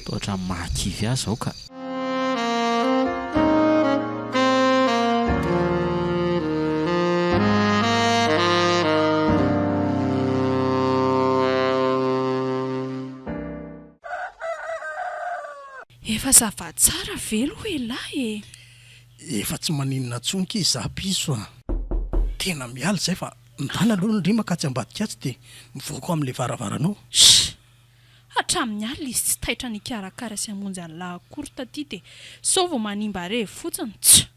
Toa ohatran'ny mahakivy ahy izao ka. Efa zava-tsara ve aloha elah e? Efa tsy maninona intsony ki za piso a! Tena miala izay fa ndana aloha ny rima ka atsy ambadika atsy dia mivoaka ao amin'ilay varavarana ao. Shh! Hatramin'ny alina izy tsy taitra nikarakara sy hamonjy an'lah akory taty dia sao vao manimba revy fotsiny, tch!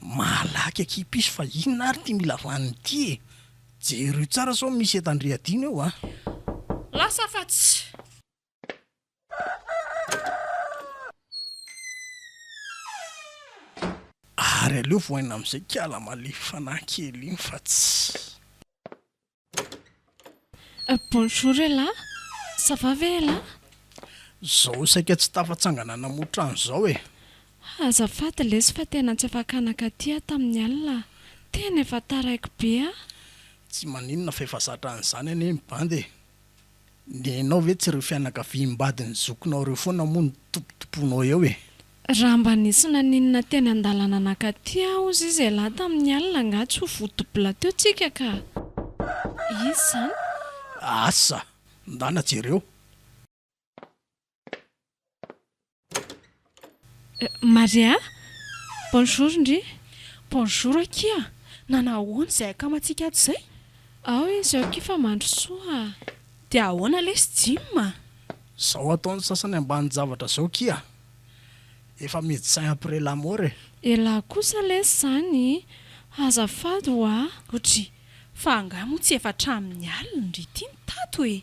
Malaky akia piso fa inona ary ity mila vaniny ity e! Jereo tsara sao misy entan-dry adino eo a! Lasa fa tch! Ary aleo vohaina amin'izay kiala malefy fanahy kely iny fa tsy. Bonjour elah, ça va ve elah? Zao saika tsy tafatsangana namoha trano zao e! Azafady lesy fa tena tsy afaka nankaty aho tamin'ny alina, tena efa taraiky be aho. Tsy maninona fa efa zatra an'izany anie ny bandy e! Nenao ve tsy ireo fianakaviam-badin'ny zokinao ireo foana moa no tompotompoinao eo e? Raha mba nisy naninona teny an-dalana nankaty aho hozy izy elah tamin'ny alina angaha tsy ho voa double teo tsika ka! Iza izany? Asa! Ndana jereo! Maria, Bonjour ndry. Bonjour akia, nanahoana izay akamantsika ato izay? Ao izy ao akia fa mandrosoa a. Dia ahoana lesy Jim a? Zao ataon'ny sasany ambanin-javatra zao kia! Efa médecin après la mort e! Elah kosa lesy zany, azafady hoa. Odry, fa angaha moa tsy efa hatramin'ny alina ndry ity no tato e?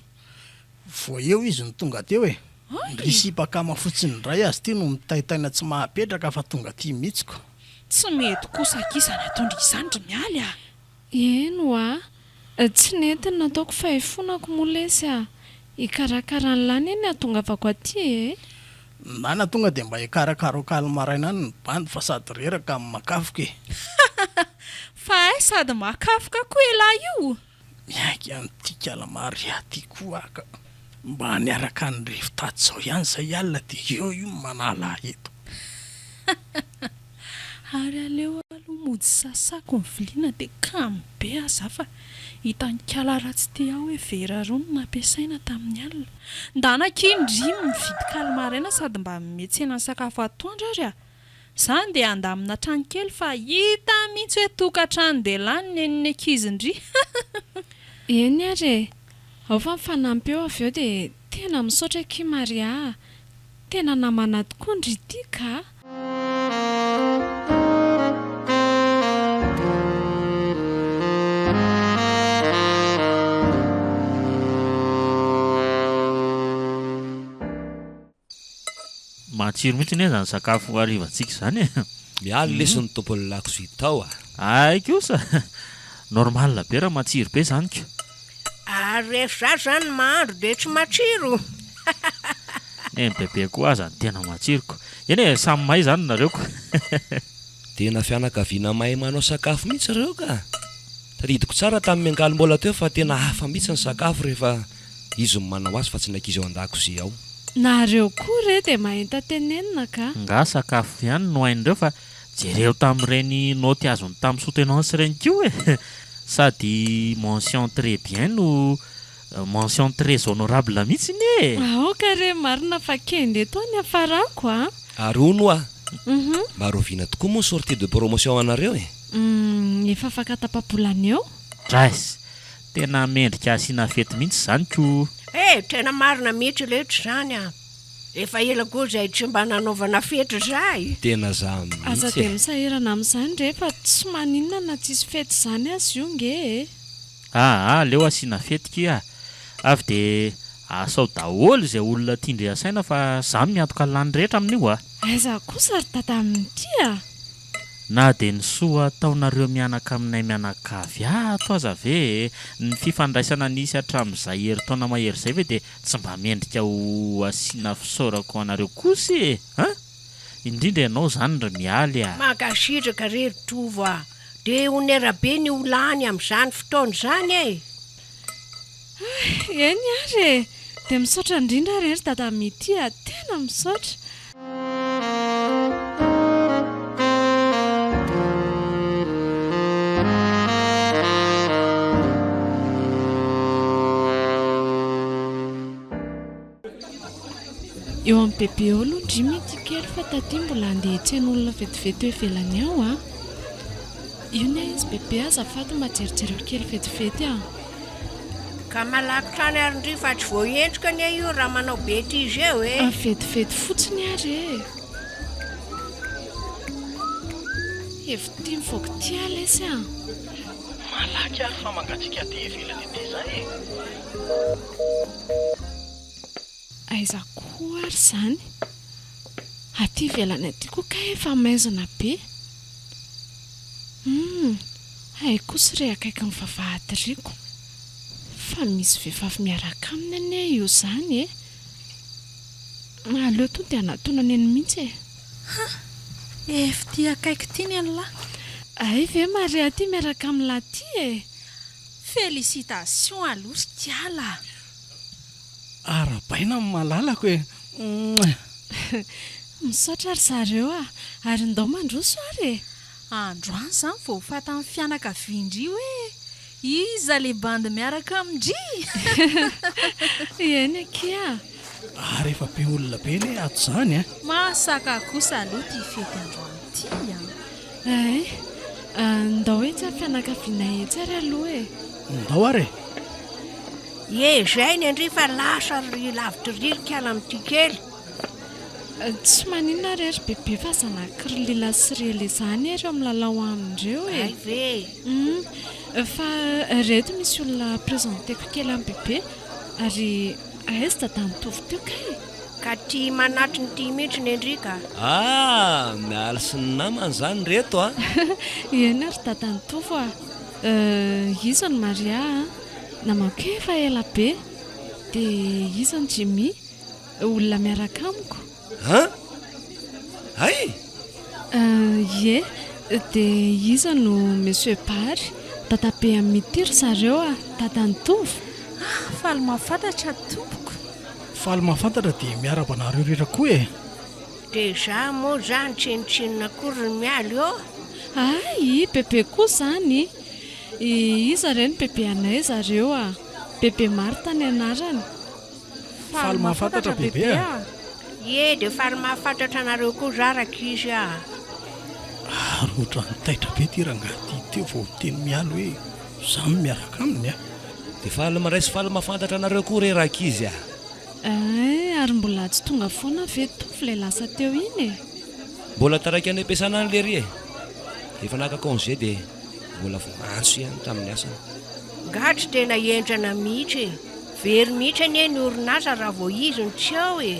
Vao eo izy no tonga teo e! Ndry sipa akama fotsiny indray aza ity no mitaintaina tsy mahapetraka fa tonga aty mihitsy ko! Tsy mety kosa akia izany ataon-dry izany ry Mialy a! Eny hoa! Tsy nety ny nataoko fa ifonako moa lesy a! Hikarakara an'lah anie ny hahatongavako aty e! Nana tonga dia mba hikarakarao kaly maraina any ny bandy fa sady reraka no makafoka e! Fa hay sady makafoka koa elah io! Miaiky an'ity kala Maria ty koa aho ka. Mba niaraka nirevy tato izao ihany izay alina dia eo io manala ahy eto. Ary aleo aloha mody sasako ny viliana dia kamo be aho za fa hitan'i kala ratsy ty ao hoe vera roa no nampiasaina tamin'ny alina. Ndana akia ndry mividy kaly maraina sady mba miantsena ny sakafo atoandro ary a! Za ndeha handamina trano kely fa hita mihitsy hoe tokantranon-dehilahy ny nen'ny ankizy ndry Eny ary e! Ao fa mifanampy eo avy eo dia tena misaotra akia Maria a! Tena namana tokoa ndry ity ka! Matsiro mihitsy anie izany sakafo harivantsika izany e! Mialy lesy ny tompon'ny lakozia tao a! Hay kosa! Normal be raha matsiro be izany ko! Ary rehefa izaho izany mahandro dia tsy matsiro? Neny bebe koa aza no tena matsiro ko. Eny e, samy mahay izany nareo ko. Tena fianakaviana mahay manao sakafo mihitsy ireo ka! Tadidiko tsara tamin'ny miangaly mbola teo fa tena hafa mihitsy ny sakafo rehefa izy no manao azy fa tsy ny ankizy ao an-dakozia ao. Nareo koa re dia mahita tenenina ka. Nga sakafo ihany no hain'ireo fa jereo tamin'ireny naoty azony tamin'ny soutenance ireny koa e! Sady mention très bien no mention très honorable mihitsy anie e! Aoka re marina fa kenda eto aho ny hafarako a! Ary hono hoa, mba rahoviana tokoa moa ny sortie de promotion anareo e? Humm, efa afaka tapa-bolana eo. Drais! Tena mendrika asiana fety mihitsy izany ko! Eh! Tena marina mihitsy letsy izany an! Efa ela koa izay tsy mba nanaovana fety izay! Tena za Aza mihitsy dia e! misahirana amin'izany re fa tsy maninona na tsisy fety izany aza io nge e! Aa aleo asiana fety kia! Avy dia asao daholo izay olona tian-dry asaina fa za miantoka lany rehetra amin'io a! Aiza kosa ry dada amin'ity a! Na dia ny soa ataonareo mianaka aminay mianakavy ato aza ve e! Ny fifandraisana nisy hatramin'izay herintaona mahery izay ve dia tsy mba mendrika ho asiana fisaorako anareo kosa e! An! Indrindra ianao izany ry Mialy a! Mankasitraka re ry Tovo a! Dia honera be ny ho lany amin'izany fotoana izany e! Hay, eny ary e! Dia misaotra indrindra re ry Dada Mitia a! Tena misaotra! Eo amin'ny bebe eo aloha ndry Mitia kely fa taty mbola handeha hitsena olona vetivety eo ivelany ao a! Io ny ahy izy bebe azafady mba jerijereo kely vetivety a! Ka malaky trany ary ndry fa tsy voaendrika anie io raha manao betise eo e! Vetivety fotsiny ary e! Hevi-tia mivoaka ity aho lesy a! Malaky ary fa mangatsiaka aty ivelany aty izay e! Aiza koa ary izany? Aty ivelany aty koa kay efa maizina be. Humm, hay kosa re akaikin'ny vavahady riko. Fa misy vehivavy miaraka aminy anie io izany e! Aleo tonga dia anatonana eny mihitsy e! Ha! Ef ty akaiky ty ny an'lah. Hay ve Maria ty miaraka amin'lah ty e! Félicitations aloha ry kiala a! Arahabaina ny malalako e! Mouah! Misaotra ry zareo a! Ary ndao mandroso ary e! Androany izany vao ho fatan'ny fianakavian-dry hoe iza le bandy miaraka amin-dry! Eny akia a! Ary efa be olona be anie ato izany a! Masaka kosa aloha ity fety androany ity a! Hay! Ndao etsy amin'ny fianakavianay etsy ary aloha e! Ndao ary e! Ie, zay ny an-dry fa lasa ry lavitry ry ry kala amin'ity kely. Tsy maninona re ry bebe fa zanak'i ry Lila sy ry Eleza anie ireo milalao aminy ireo e. Hay ve e. Hum, fa ireto misy olona presenteko kely amin'i bebe ary aiza dada nitovy teo kay? Ka tia manatrina ity mihitsy ny an-dry ka. Ah! Mialy sy ny namany izany ireto a! Eny ry dada nitovy a! Iza no Maria a? Namako efa ela be. Dia iza no Jimmy? Olona miaraka amiko. An? Hay! Ie. Dia iza no Monsieur Bary? Dadabe an'i Mity ry zareo a! Dadan'i Tovo. Ah, faly mahafantatra tompoko. Faly mahafantatra dia miarahaba anareo rehetra koa e! Dia za moa zany tsinontsinona akory ry Mialy ô! Hay! Bebe koa zany! Iza re no bebe anay zareo a! Bebe Martha ny anarany. Faly mahafantatra bebe a! Ie, dia faly mahafantatra anareo koa za rankizy a! Ary ohatran'ny taitra be ity rangahy ity teo vao niteny Mialy hoe za no miaraka aminy a! Dia faly mandray sy faly mahafantatra anareo koa re rankizy a! Hay, ary mbola tsy tonga foana ve Tovo ilay lasa teo iny e? Mbola taraiky any am-piasana any lery e! Efa naka congé dia mbola voaantso ihany tamin'ny asany. Nga tsy tena henjana mihitsy e! Very mihitsy anie ny orinasa raha vao izy no tsy ao e!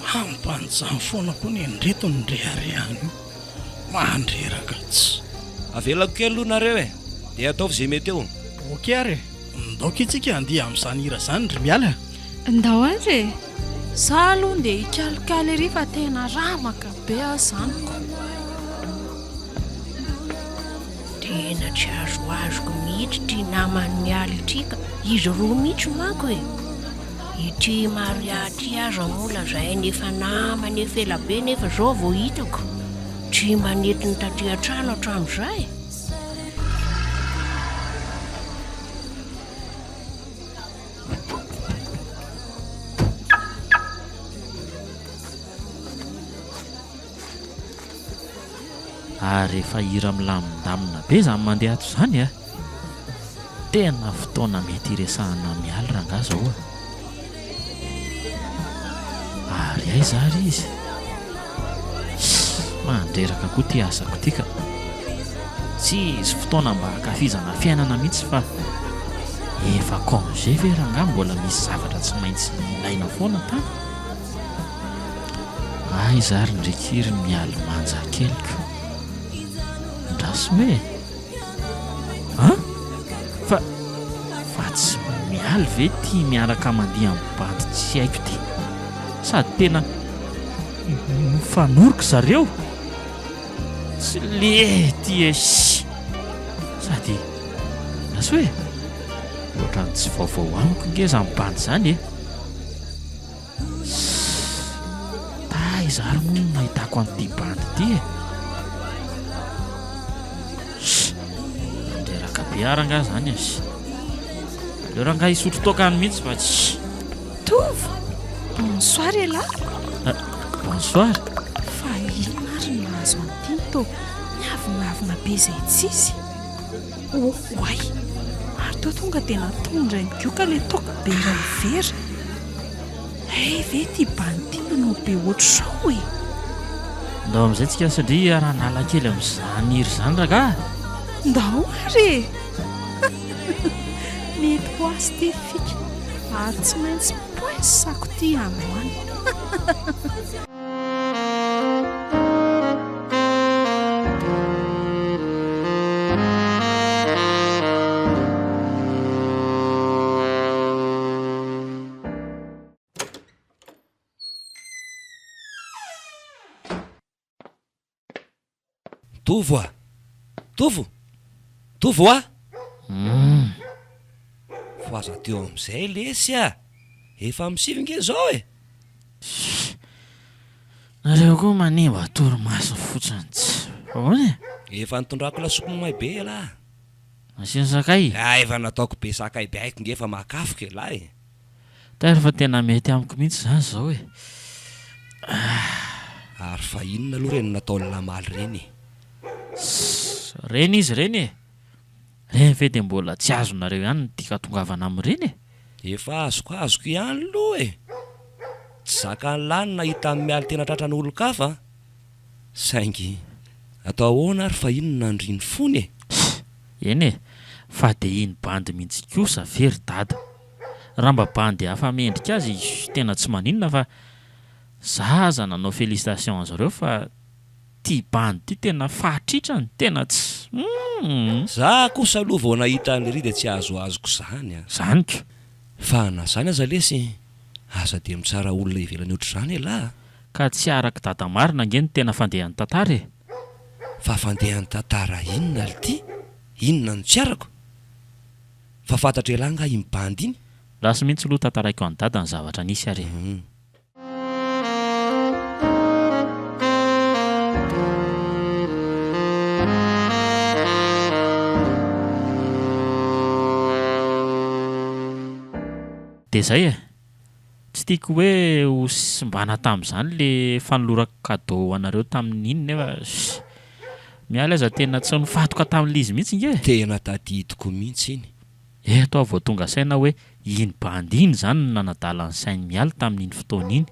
Za mpanjany foana koa nendreto ny reharehany io. Mandreraka tsy. Avelako kely aloha nareo e! Dia ataovy izay mety eo. Ok ary e! Ndao ky tsika handeha amin'izany hira izany ry Mialy a! Ndao ary e! Za aloha ndeha hikalokalo ery fa tena ramaka be aho zany ko! Tena tsy azoazoko mihitsy ity naman'i Mialy ity ka! Izy roa mihitsy manko e! Ity Maria ity aza moa lazainy efa namany efa ela be nefa izao vao hitako. Tsy mba nentiny taty an-trano hatramin'izay. Ary efa hira milamindamina be izany mandeha ato izany a! Tena fotoana mety hiresahana Mialy rangaha zao a! Ary aiza ary izy? Ssss mandreraka koa ity asako ity ka! Tsisy fotoana mba hankafizana fiainana mihitsy fa efa congé ve rangaha mbola misy zavatra tsy maintsy ilaina foana tany? Aiza ary ndry ry Mialy manja keliko? Andraso hoe e! An! Fa fa tsy Mialy ve ity miaraka mandihy amin'ny bandy tsy haiko ity? Sady tena mifanoroka zareo! Tsy lety e! Sady andraso hoe e! Ohatran'ny tsy vaovao amiko nge izany bandy izany e! Sss! Taiza ary moa no nahitako an'ity bandy ity e? Sss! Mandreraka be aho rangahy izany e! Sss! Aleo rangahy hisotro toaka any mihitsy fa sss! Tovo! Bonsoir elah! Ah, bonsoir! Fa inona ary no nahazo an'ity no toa miavonavona be izay tsisy? Oay! Ary toa tonga dia natono indray migoka ilay toaka be iray vera. Hay ve ity bandy ity manao be ohatr'izao e! Ndao amin'izay tsika satria hiara-hanala kely amin'izany hira izany ragaha. Ndao ary e! Mety ho azy ity fika ary tsy maintsy poince-ako ity any ho any. Tovo a! Tovo! Tovo a! Humm. Fohaza teo amin'izay lesy a! Efa amin'ny sivy nge izao e! Tssy. Nareo koa manimba torimaso fotsiny tsy ahoana e? Efa nitondrako lasopy mamay be elah. Nasiana sakay? Ah efa nataoko be sakay be haiko nge fa mahakafoka elah e! Tairo fa tena mety amiko mihitsy izany izao e! Ah. Ary fa inona aloha ireny nataon'i Lamaly ireny e? Sss, ireny izy ireny e! Ireny ve dia mbola tsy azonareo ihany ny tiako hatongavana amin'ireny e? Efa azokoazoko ihany aloha e! Tsy zakan'lah ny nahita an'i Mialy tena tratran'olon-kafa an! Saingy atao ahoana ary fa iny no nandria ny fony e! Sss, eny e! Fa dia iny bandy mihitsy kosa ve ry dada? Raha mba bandy hafa mendrika azy tena tsy maninona fa za aza nanao félicitation anzareo fa ty bandy ty tena fatritrany tena tsy humm. Za kosa aloha vao nahita an'lery dia tsy azoazoko zany a. Zany ko. Fa na zany aza lesy aza dia mitsara olona ivelany ohatr'izany elah a. Ka tsy arak'i dada marina ange ny tena fandehan'ny tantara e. Fa fandehan'ny tantara inona lty? Inona no tsy arako? Fa fantatr'elah nga iny bandy iny? Lasa mihitsy aloha tantaraiko an'i dada ny zavatra nisy ary e. Dia izay e! Tsy tiako hoe ho simbana tamin'izany le fanolorako cadeau anareo tamin'iny nefa ss Mialy aza tena tsy nifatoka tamin'ilay izy mihitsy nge e! Tena tadidiko mihitsy iny. Eto aho vao tonga saina hoe iny bandy iny izany no nanadala ny sain'i Mialy tamin'iny fotoana iny.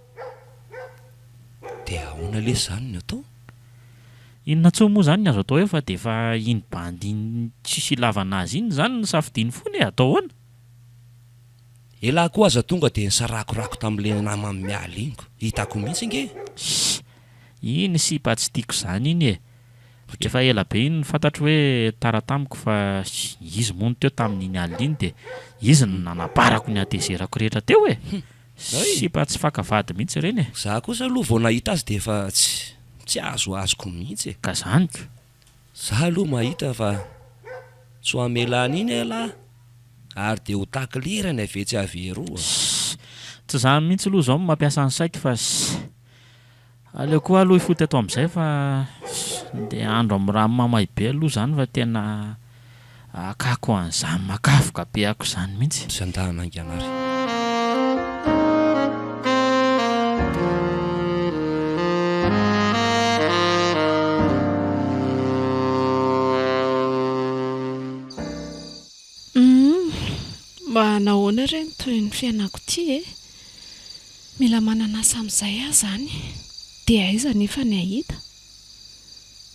Dia ahoana lesy izany ny atao? Inona intsony moa izany ny azo atao eo fa dia efa iny bandy iny tsisy ilavana azy iny izany no safidiany foana e! Atao ahoana? Elah koa aza tonga dia nisarakorako tamin'ilay naman'i Mialy iny ko! Hitako mihitsy ange e! Ssy! Iny sipa tsy tiako izany iny e! zavatra. Efa ela be iny no fantatro hoe tara tamiko fa izy moa no teo tamin'iny alina iny dia izy no nanaparako ny hatezerako rehetra teo e! Sipa tsy faka vady mihitsy ireny e! Za kosa aloha vao nahita azy dia efa tsy tsy azoazoko mihitsy e! Ka zany ko! Za aloha mahita fa tsy ho hamela an'iny ialahy ary dia ho tacler-ny avy etsy avy eroa. Ssss! Tsy zany mihitsy aloha izao no mampiasa ny saiko fa ssss! Aleo koa aloha hifoha teto amin'izay fa ndeha hahandro amin'ny rano mamay be aloha izany fa tena akako an'izany makafoka be ako izany mihitsy. Zandana haingana ary. Humm! Mba nahoana re ny tohin'ny fiainako ity e? Mila manana asa amin'izay aho izany. Dia aiza anefa ny hahita?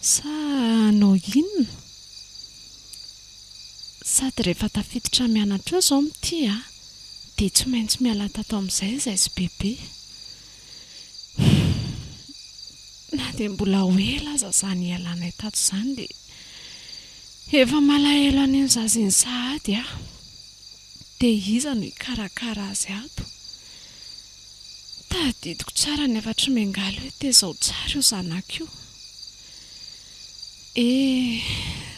Sa hanao inona? Sady rehefa tafiditra mianatra eo izao mitia dia tsy maintsy miala tato amin'izay izahay sy Bebe. Na dia mbola ho ela aza izany hialanay tato izany dia efa malahelo an'iny zaza iny sahady aho. Dia iza no hikarakara azy ato? Tadidiko tsara ny hafatr'i Miangaly hoe tezao tsara io zanako io. Eh,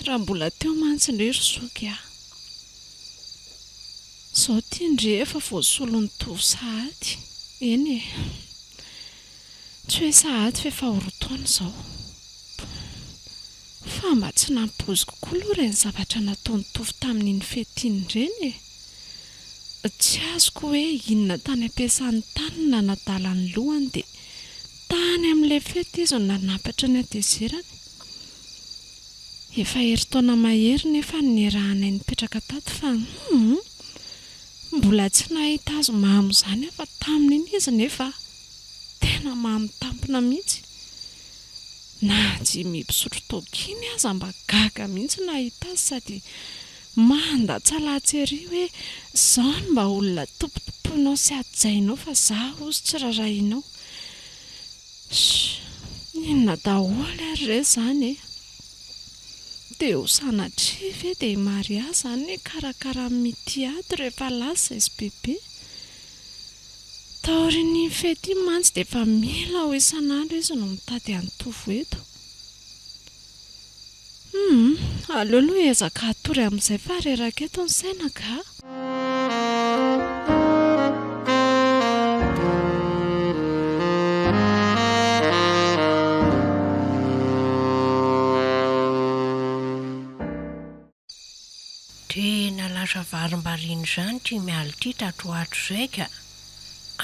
raha mbola teo mantsy ndry ry zoky a! Izao ity ndry efa voasolon'i Tovo sahady. Eny e! Tsy hoe sahady fa efa ho roa taona izao. Fa mba tsy nampoiziko koa aloha ireny zavatra nataon'i Tovo tamin'iny fety iny ireny e! Tsy azoko hoe inona tany am-piasany tany no nanadala ny lohany dia tany amin'ilay fety izy no nanampatra ny hatezerany. Efa herintaona mahery nefa no niarahanay nipetraka tato fa hum! Mbola tsy nahita azy mamo izany aho fa tamin'iny izy nefa tena mamo tampona mihitsy. Na Jimmy mpisotro toaka iny aza mba gaga mihitsy nahita azy sady mandatsalatsa ery hoe zao no mba olona tompotompoinao sy hajainao fa za ozy tsy rarahinao. Sh! Inona daholo ary re zany e? Dia ho sanatria ve dia i Maria zany no hikarakara an'i Mitia ato rehefa lasa izy bebe? Taorian'iny fety iny mantsy dia efa mila ho isan'andro izy no mitady an'i Tovo eto. Humm, aleo aloha hiezaka hatory amin'izay fa reraka eto ny saina ka. Tena lasa varimbariana izany ity Mialy ity tato ho ato izay ka.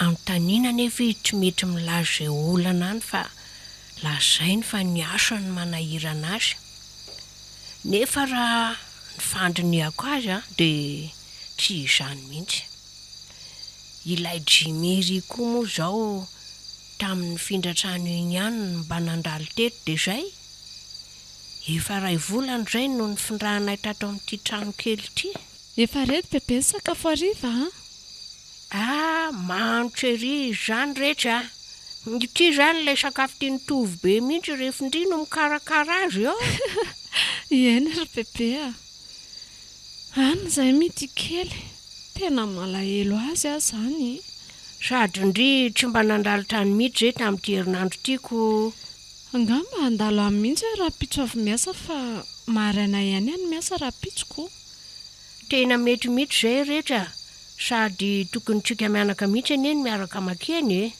Anontaniana anefa izy tsy mety milaza izay olana any fa lazainy fa ny asa no manahirana azy. Nefa raha ny fandinihako azy dia tsy izany mihitsy. Ilay Jimmy iry koa moa izao tamin'ny nifindra trano iny ihany no mba nandalo teto dia izay. Efa iray volana izay no nifindranay tato amin'ity trano kely ity. Efa ready bebe ny sakafo hariva an! Ah, manitra ery izany retsy a! Ity izany ilay sakafo tian'i Tovo be mihitsy rehefa ndry no mikarakara azy eo. Eny ry bebe a! Any izay mity kely, tena malahelo azy aho izany e! Sady ndry tsy mba nandalo tany mihitsy izay tamin'ity herinandro ity ko. Angamba handalo any mihitsy aho rahampitso avy miasa fa maraina ihany aho no miasa rahampitso ko. Tena mety mihitsy izay rehetra a! Sady tokony tsika mianaka mihitsy anie no miaraka makeny e!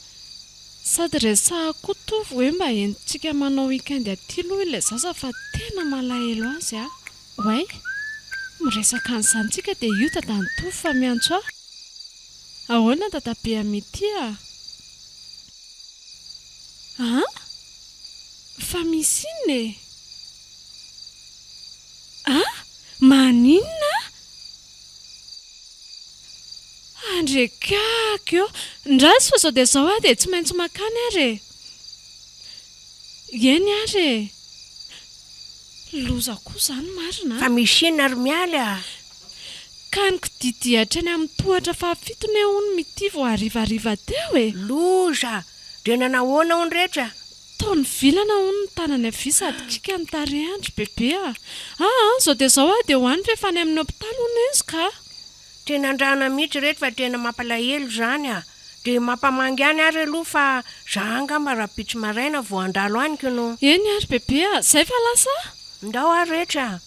Sady resahako koa Tovo hoe mba entintsika manao week-end aty aloha ilay zaza fa tena malahelo azy aho. Oay! Miresaka an'izany tsika dia io dadan'i Tovo fa miantso ahy. Ahoana dadabe Amity a? An? Fa misy inona e? An? Maninona? Andrekako eo! Ndraso fa izao dia izao aho dia tsy maintsy mankany ary e! Eny ary e! Loza koa izany marina an! Fa misy inona ry Mialy a? Ka nikodidia hatreny amin'ny tohatra fahafito ne hono Mitia vao harivariva teo e! Loza! Dia nanahoana hono rehetra? Toa nivilana hono ny tanany havia sady kika ny tarehiny ry bebe a! Aa, izao dia izao aho dia ho any fa efa any amin'ny hopitaly hono izy ka! Tena andrana mihitsy ireto fa tena mampalahelo izany a! Dia mampamangy ihany ary aloha fa za angamba rahampitso maraina vao handalo any kno. Eny ary bebe a! Zay fa lasa a! Ndao ary rehetra a!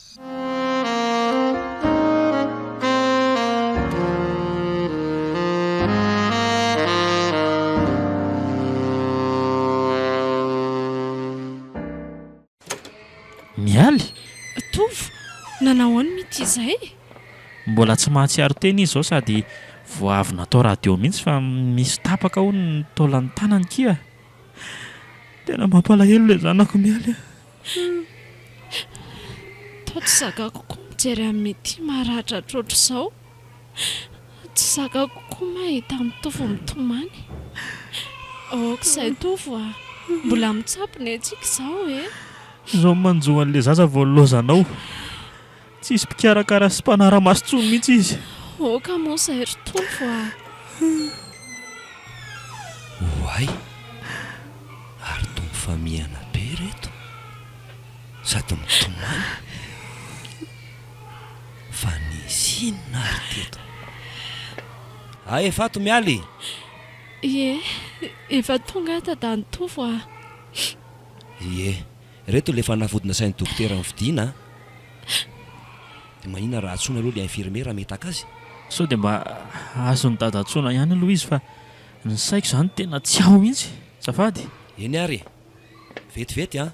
Mialy? Tovo, nanao ahoana mity izay? Mbola tsy mahatsiaro tena izy izao sady vao avy natao radio mihitsy fa misy tapaka hono ny taolan'ny tanany kia. Tena mampalahelo ilay zanako Mialy a! Toa tsy zakako koa mijery an'i Mity maratra ohatr'izao. Tsy zakako koa mahita an'i Tovo mitomany. Aoka izay Tovo a! Mbola mitsabo ne tsika izao e! Izao manjo an'ilay zaza vao lozanao. Tsisy mpikarakara sy mpanara-maso intsony mihitsy izy. Aoka moa izay ry Tovo a! Oay! Ary toa mifamihana be ireto sady mitomany. Fa nisy inona ary teto? Ah efa ato Mialy e! Ie, efa tonga aho dadan'i Tovo a! Ie, ireto ilay fanafody nasain'ny dokotera novidiana a! Dia maninona raha antsoina aloha ilay infirmier hametaka azy? Sao dia mba azon'i dada antsoina ihany aloha izy fa ny saiko izany tena tsy ao mihitsy. Azafady. Eny ary e! Vetivety an!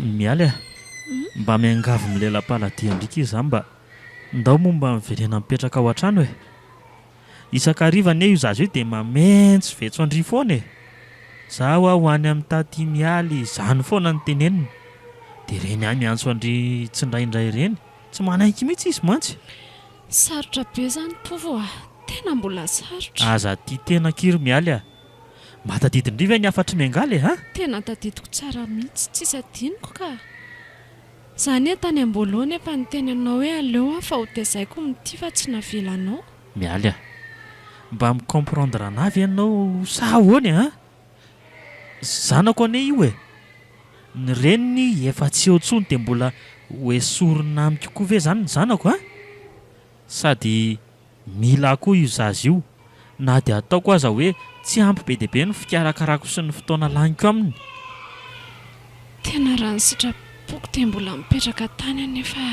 Mialy a! Mba miangavy milela-paladia ndriky izy za mba ndao moa mba miverena mipetraka ao an-trano e! Isan-kariva anie io zaza io dia mamentsy vetso an-dry foana e! Za hoa ho any amin'i taty Mialy izany foana no teneniny. Dia ireny ahy miantso an-dry tsindraindray ireny, tsy manaiky mihitsy izy mantsy. Sarotra be izany Tovo a! Tena mbola sarotra. Aza tia tena akia ry Mialy a! Mba tadidin-dry ve ny hafatr'i Miangaly e! A! Tena tadidiko tsara mihitsy, tsisy adinoko ka! Za anie tany am-boalohany efa niteny anao hoe aleo aho fa ho tezaiko mitia fa tsy navelanao. Mialy a! Mba mi-comprendre anah ve ianao sa ahoana e an? Zanako anie io e! Ny reniny efa tsy eo intsony dia mbola ho esorina amiko koa ve izany ny zanako an? Sady Mila ahy koa io zaza io, na dia ataoko aza hoe tsy ampy be dia be ny fikarakarako sy ny fotoana laniko aminy. Tena raha ny sitrapoko dia mbola mipetraka tany aho nefa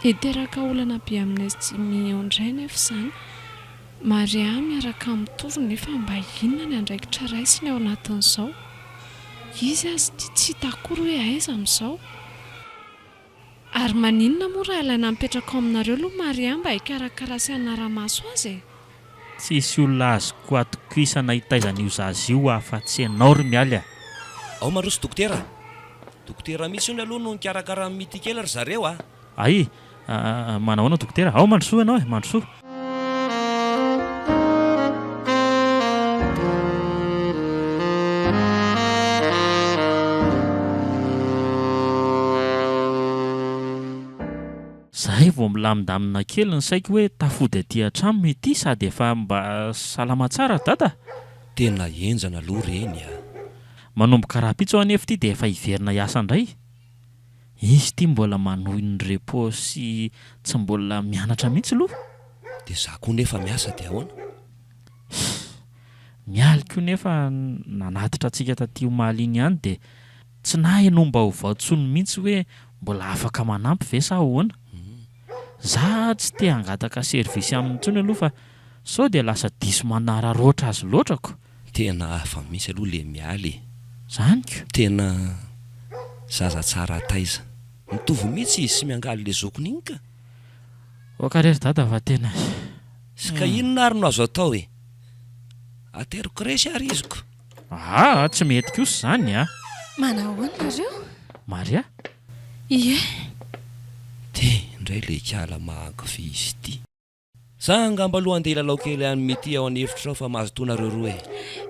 hiteraka olana be aminay sy Jimmy eo indray nefa izany. Maria miaraka amin'ny Tovo nefa mba inona ny andraikitra raisiny ao anatin'izao? Izy aza ity tsy hita akory hoe aiza amin'izao. Ary maninona moa raha alaina mipetraka ao aminareo aloha Maria mba hikarakara sy hanara-maso azy e? Tsisy olona azoko atokisana hitaiza an'io zaza io afa-tsy ianao ry Mialy a! Ao mandroso dokotera a! Dokotera mihitsy hono aloha no nikarakara an'i Mity kely ry zareo a! Ay! Manahoana dokotera? Ao mandrosoa ianao e! Mandrosoa! Zahay vao milamindamina kely ny saiko hoe tafody aty an-trano ity sady efa mba salama tsara dada. Tena henjana aloha reny a! Manomboka rahampitso aho anefa ity dia efa hiverina hiasa indray. Izy ity mbola manohy ny repos sy tsy mbola mianatra mihitsy loha. Dia za koa nefa miasa dia ahoana? Humm. Mialy koa nefa nanatitra antsika taty omaly iny ihany dia tsy nahenoam-baovao intsony mihitsy hoe mbola afaka manampy ve sa ahoana? Za tsy te hangataka service aminy intsony aloha fa sao dia lasa diso manararaotra azy loatra ko! Tena hafa mihitsy aloha le Mialy e! Zany ko! Tena zaza tsara taiza. Mitovy mihitsy izy sy Miangaly le zokiny iny ka! Ok re ry dada fa tena. Sy ka inona ary no azo atao e! Ateriko resy ary izy ko! Aa tsy mety kosa izany a! Manahoana nareo? Maria? Ie. Ty indray le ikala mahankify izy ity. Za angamba aloha andeha hilalao kely any Mity ao an'efitra ao fa mazotoa nareo roa e!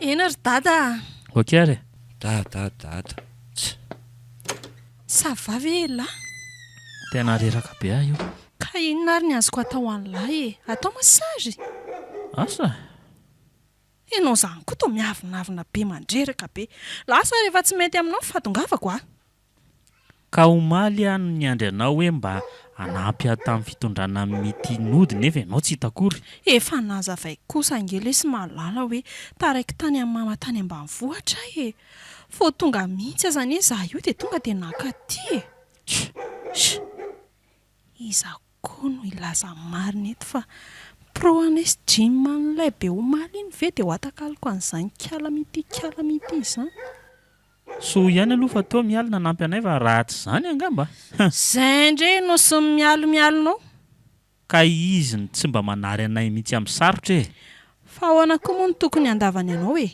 Eny ry dada a! Ok ary e! Dada dada ts. Ça va ve elah? Tena reraka be aho io. Ka inona ary ny azoko atao an'lah e? Atao massage? Asa? Ianao izany koa toa miavonavona be mandreraka be. Lasa rehefa tsy mety aminao ny fahatongavako a! Ka omaly aho no niandry anao hoe mba hanampy ahy tamin'ny fitondrana an'i Mitia nody nefa ianao tsy hita akory. Efa nazavaiko kosa ange lesy Malala hoe taraiky tany amin'i mama tany ambanivohitra aho e! Vao tonga mihitsy aza anie izaho io dia tonga dia naka aty e! Sh! Iza koa no hilaza ny marina eto fa pro anay sy Jim an'ilay be omaly iny ve dia ho atakaloko an'izany kala mitia kala mitia izany? Soa ihany aloha fa toa Mialy nanampy anay fa raha tsy izany angamba. Zay indray no sy ny mialomialona ao. Ka izy no tsy mba manary anay mihitsy amin'ny sarotra e! Fa ahoana koa moa no tokony handavany anao e?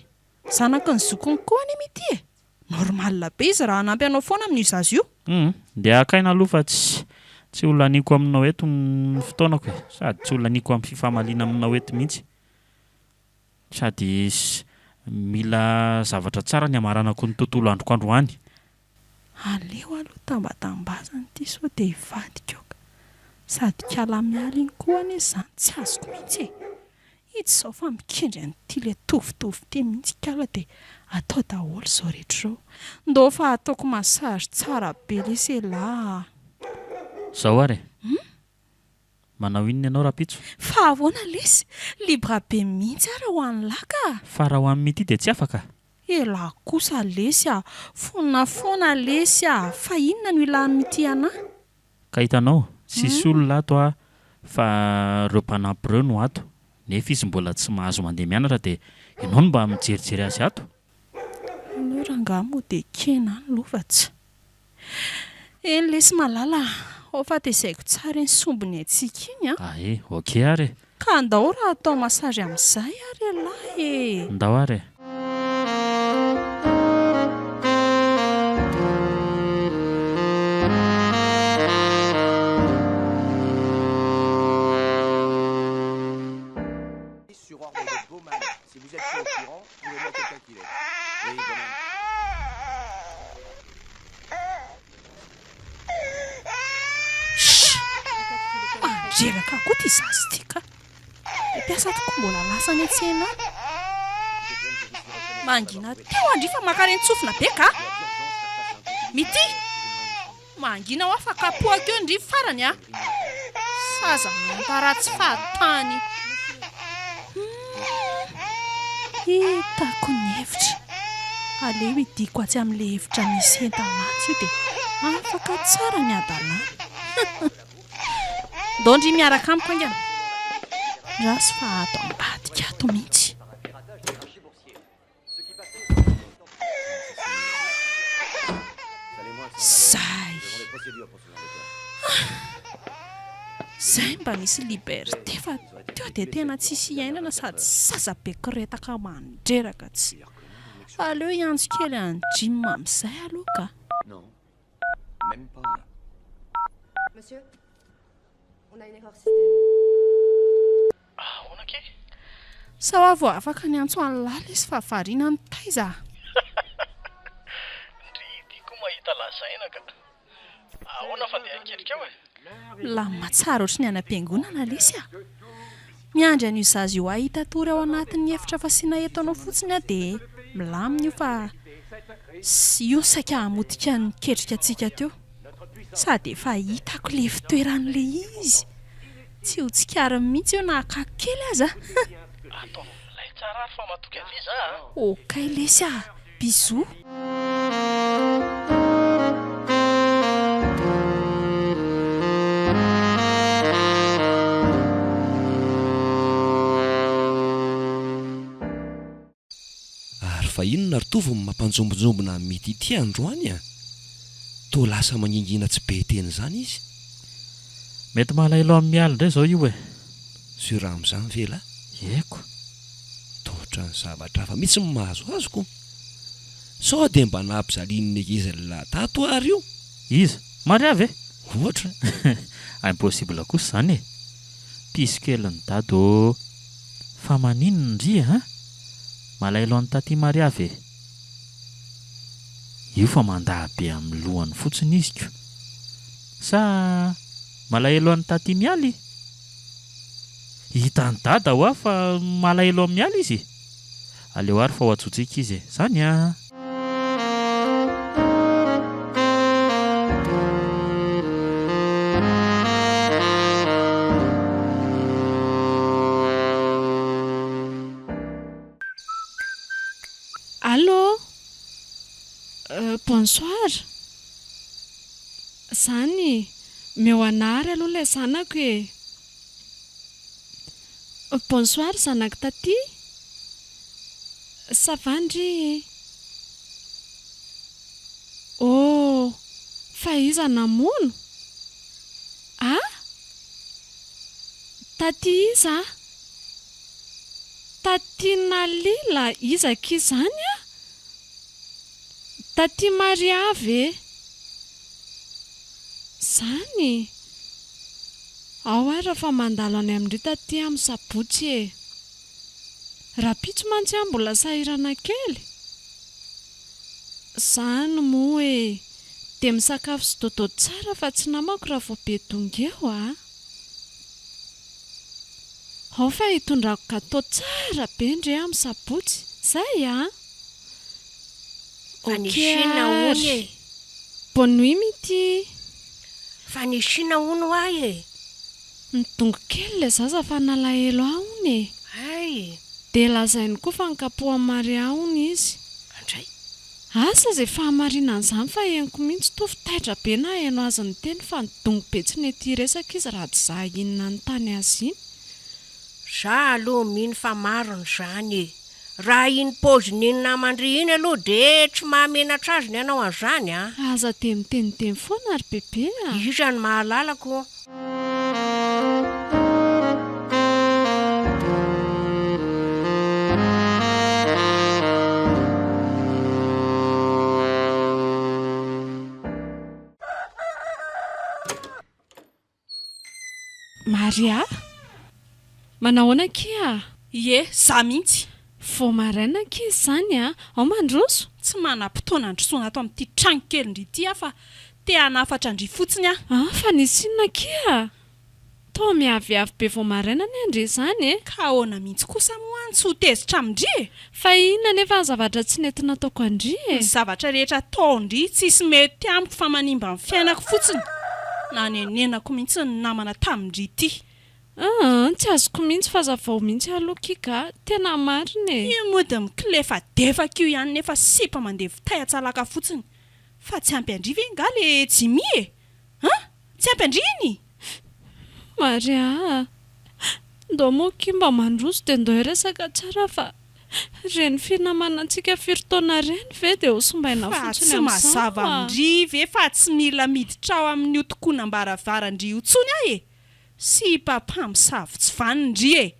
Zanaky ny zokiny koa anie Mitia e! Normal be izy raha hanampy anao foana amin'io zaza io. Hum, ndeha haka aina aloha fa tsy tsy ho laniako aminao eto ny fotoanako e! Sady tsy ho laniako amin'ny fifamaliana aminao eto mihitsy. Sady mila zavatra tsara ny hamaranako ny tontolo androko androany. Aleo aloha tambatambazana ity sao dia hivadika eo ka. Sady kala miala iny koa anie izany tsy azoko mihitsy e. Itsy izao fa mikendry an'ity le tovotovo ity mihitsy kala dia atao daholo izao rehetra izao. Ndao fa ataoko massage tsara be lesy elah a. Zao ary e. Manao inona ianao rahampitso? Fa ahoana lesy? Libre be mihitsy aho raha ho an'lah ka! Fa raha ho an'i Mitia dia tsy afaka? Elah kosa lesy a! Vonona foana lesy a! Fa inona no ilan'i Mitia anah? Ka hitanao, tsisy olona ato a fa ireo mpanampy ireo no ato, nefa izy mbola tsy mahazo mandeha mianatra dia ianao no mba mijerijery azy ato? Aleo rangahy mody ekena any lova tsy. Eny lesy malala a! Ao fa tezaiko tsara iny sombiny haintsika iny a! Ae, ok ary e! Ka andao raha atao massage amin'izay ary ialahy e! Ndao ary e! Shh! Mandreraka koa ity zaza ity ka! Ilay mpiasa tokoa mbola lasa any an-tsena any. Mangina teo andry fa mankarentsofina be ka! Mitia! Mangina hoa fa kapohako eo ndry farany a! Saza mihanta ratsy fahatany. Humm! Hitako ny hevitra. Aleo hidiako atsy amin'ilay efitra misy entana atsy io dia afaka tsara ny hadalana. Ndao ndry miaraka amiko haingana. Ratsy fa ato ambadika ato mihitsy. Zay! Ah! Zay mba misy liberté fa teo dia tena tsisy iainana sady zaza be koretaka mandreraka tsy. Aleo hiantso kely an'i Jim amin'izay aloha ka. Ahoana kay? Sao aho vao afaka niantso an'i Lala izy fa variana nitaiza a! Ndry ity koa mahita lazaina ka! Ahoana fa ndeha hiketrika ao e? Milamina tsara ohatry ny any am-piangonana lesy a! Miandry an'io zaza io hahita tory ao anatin'ny efitra fasiana eto anao fotsiny aho dia milamina io fa io no saika hamotika ny ketrika antsika teo. Sady efa hitako ilay fitoeran'ilay izy. Tsy ho tsikariny mihitsy io na akako kely aza. Ataovy milay tsara ary fa matoky an'le za a! Okay lesy a! Bisous! Ary fa inona ry Tovo no mampanjombonjombona an'i Mity ity androany a? Toa lasa mangingina tsy be teny izany izy. Mety malahelo an'i Mialy indray izao io e! Sur amin'izany ve lah? Eko. Toa ohatran'ny zavatra hafa mihitsy no mahazo azy ko! Sao dia mba nampijalian'ny ankizy lahy tato ary io? Iza? Maria ve? Ohatra. Impossible kosa izany e! Piso kelin'i Dada ô! Fa maninona ndry a? Malahelo an'i Tatie Maria ve? Io fa mandà be amin'ny lohany fotsiny izy ko! Sa malahelo an'i Tatie Mialy? Hitan'i Dada hoa fa malahelo an'i Mialy izy e! Aleo àry fa ho antsointsika izy e! Zany an! Allô! Bonsoir! Zany, meo anah ary aloha ilay zanako e! Bonsoir zanak'i Taty! Ça va ndry? Oh! Fa iza namono? Ah? Taty iza? Taty Nalila iza akia izany ah? Taty Maria ve? Zany? Ao ary fa mandalo any amin-dry taty amin'ny sabotsy e! Rahampitso mantsy aho mbola sahirana kely? Zany moa e! Dia misakafo sy dodo tsara fa tsy namako raha vao be dongy eo a! Ao fa hitondrako gateau tsara be ndry amin'ny sabotsy, zay a! Fa ny Ok Chine hono ary! e! Bonne nuit Mity! Fa ny Chine hono hoa e! Nidongy kely ilay zaza fa nalahelo ahy hono e! Hay! Dia lazainy koa fa nikapohan'i Maria hono izy. Andray! Asa izay fahamarinan'izany fa henoko mihitsy toa taitra be naheno azy niteny fa nidongy be tsy nety hiresaka izy raha tsy za iny nanontany azy iny. Za aloha mino fa marina izany e! Raha iny paozin'iny naman-dry iny aloha de tsy mahamenatra azy ny hanao an'izany a! Aza dia miteniteny foana ry bebe a! Iza no mahalala ko? Maria? Manahoana akia? Ie, za mihitsy. Vao maraina akia izany a! Ao mandroso? Tsy manam-potoana handrosoana ato amin'ity trano kelin-dry ity aho fa te hanafatra an-dry fotsiny aho. Ah, fa nisy inona akia? Toa miaviavy be vao maraina anie ndry izany e! Ka ahoana mihitsy kosa moa aho no tsy ho tezitra amin-dry e? Fa inona anefa ny zavatra tsy nety nataoko an-dry e? Ny zavatra rehetra ataon-dry tsisy mety amiko fa manimba ny fiainako fotsiny. Nanenenako mihitsy ny namana tamin-dry ity. Aa, tsy azoko mihitsy fa hazavao mihitsy aloha ki ka, tena marina e! Io mody mikilefadefaka io ihany nefa sipa mandeha vitay an-tsalaka fotsiny. Fa tsy ampy an-dry ve nga le Jimmy e? An? Tsy ampy an-dry iny? Maria a! Ndao moa akia mba mandroso dia ndao hiresaka tsara fa ireny finamanantsika firy taona ireny ve dia ho simbaina Fa fotsiny tsy amin'izao mazava a! amin-dry ve fa tsy mila miditra ao amin'io tokonam-baravaran-dry io intsony aho e! Sipa mpamosavy tsy vanona ndry e!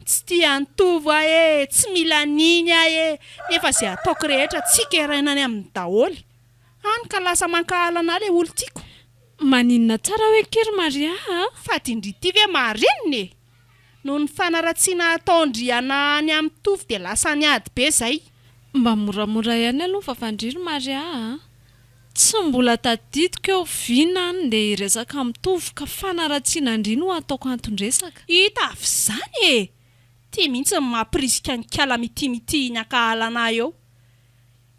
Tsy tia an'i Tovo aho e! Tsy mila an'iny aho e! Nefa izay ataoko rehetra tsikeraina any aminy daholo. Hany ka lasa mankahala anah le olon-tiako. Maninona tsara hoe akia ry Maria a! Fadin-dry ity ve marenina e! Noho ny fanaratsiana ataon-dry anah any amin'i Tovo dia lasa niady be zay. Mba moramora ihany aloha ny vavan-dry ry Maria a! Tsy mbola tadidiko eo vina aho no ndeha hiresaka amin'i Tovo ka fanaratsiana an-dry no ataoko anton-dresaka. Hita avy izany e! Ty mihitsy no mampirisika an'i kala mitimity iny ankahala anah eo.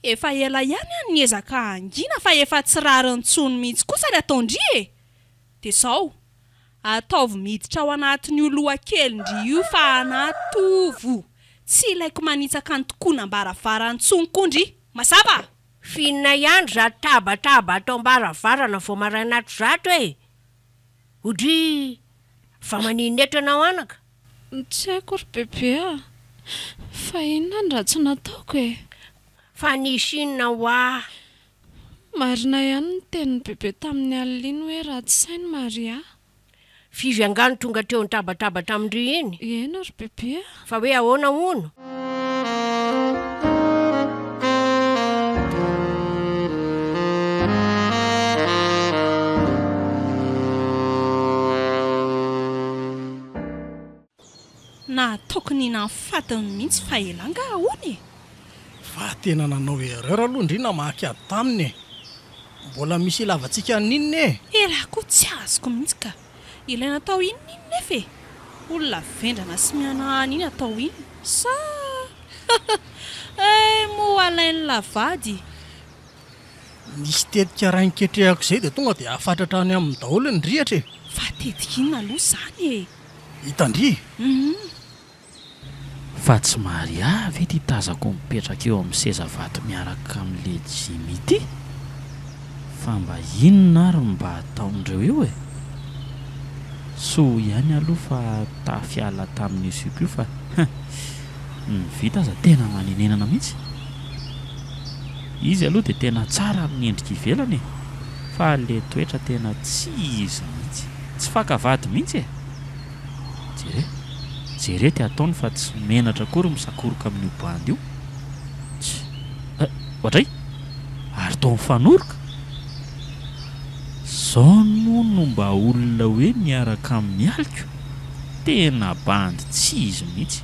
Efa ela ihany aho niezaka hangina fa efa tsy rariny intsony mihitsy kosa ny ataon-dry e! Dia zao, ataovy miditra ao anatin'io lohakelin-dry io fa anah Tovo, tsy ilaiko manitsaka ny tokonam-baravarana intsony koa ndry! Mazava? F'inona ihany izato tabataba ato am-baravarana vao maraina ato izato e? Odryy! Fa maninona eto ianao anaka? Tsy haiko ry bebe a! Fa inona ny ratsy nataoko e? Fa nisy inona hoa? Marina ihany ny tenin'i bebe tamin'ny alina iny hoe ratsy saina Maria. F'izy angaha no tonga teo nitabataba tamin-dry iny? Eny ry bebe a! Fa hoe ahoana hono? Nataoko ny nahafatiny mihitsy fa ela angaha hono e! Fa tena nanao erreur aloha ndry namaky ady taminy e! Mbola misy ilavantsika an'inona e! Elah koa tsy azoko mihitsy ka! Ilaina atao inona iny nefa e! Olona vendrana sy mihanahana iny atao inona? Sa. Eh moa alain'la vady. Nisy tetika iray niketrehako izay dia tonga dia hafatratra any aminy daholo ny rihatra e! Fa tetika inona aloha izany e? Hitan-dry? Hum. Fa tsy Maria ve ity tazako mipetraka eo amin'ny seza vato miaraka amin'le Jimmy ity? Fa mba inona ary no mba ataon'ireo eo e? Soa ihany aloha fa tafiala tamin'io sipa io fa hein! Ny vita aza tena manenenana mihitsy. Izy aloha dia tena tsara amin'ny endrika ivelany e! Fa le toetra tena tsy izy mihitsy. Tsy faka vady mihitsy e! Jereo, jereo ty ataony fa tsy menatra akory misakoroka amin'io bandy io. Tch! Eh! Oadray! Ary toa mifanoroka? Zao moa no mba olona hoe miaraka amin'ny aliko? Tena bandy tsy izy mihitsy.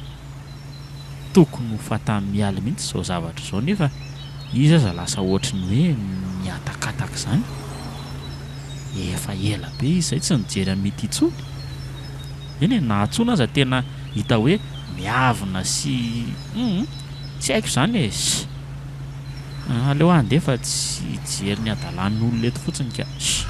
Tokony ho fatan'i Mialy mihitsy izao zavatra izao nefa izy aza lasa ohatry ny hoe mihatakataka izany. Efa ela be izy izay tsy nijery an'i Mity intsony. Eny e, na antsoina aza tena hita hoe miavona sy hum tsy haiko izany e! Ss. Aleo aho handeha fa tsy hijery ny hadalan'olona eto fotsiny ka. Ss.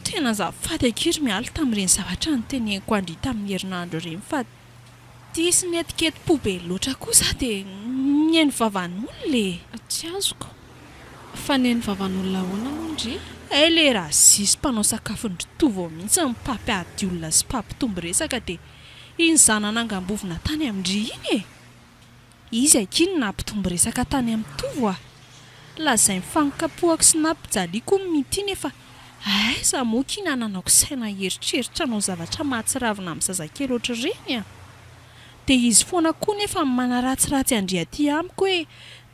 Tena azafady akia ry Mialy tamin'ireny zavatra noteneniko an-dry tamin'ny herinandro ireny fa diso nihetiketim-po be loatra koa za dia nihaino vavan'olona e! Tsy azoko. Fa nihaino vavan'olona ahoana moa ndry? Hay le Razisy mpanao sakafon-dry Tovo mihitsy no mpampiady olona sy mpampitombo resaka dia iny za nanangam-bovona tany amin-dry iny e! Izy akia no nampitombo resaka tany amin'i Tovo a! Lazainy fa nokapohako sy nampijaliako hono Mity nefa aiza moa akia nananako saina hieritreritra hanao zavatra mahatsiravina amin'ny zazakely ohatr'ireny a! Dia izy foana koa nefa no manaratsiratsy an-dry aty amiko hoe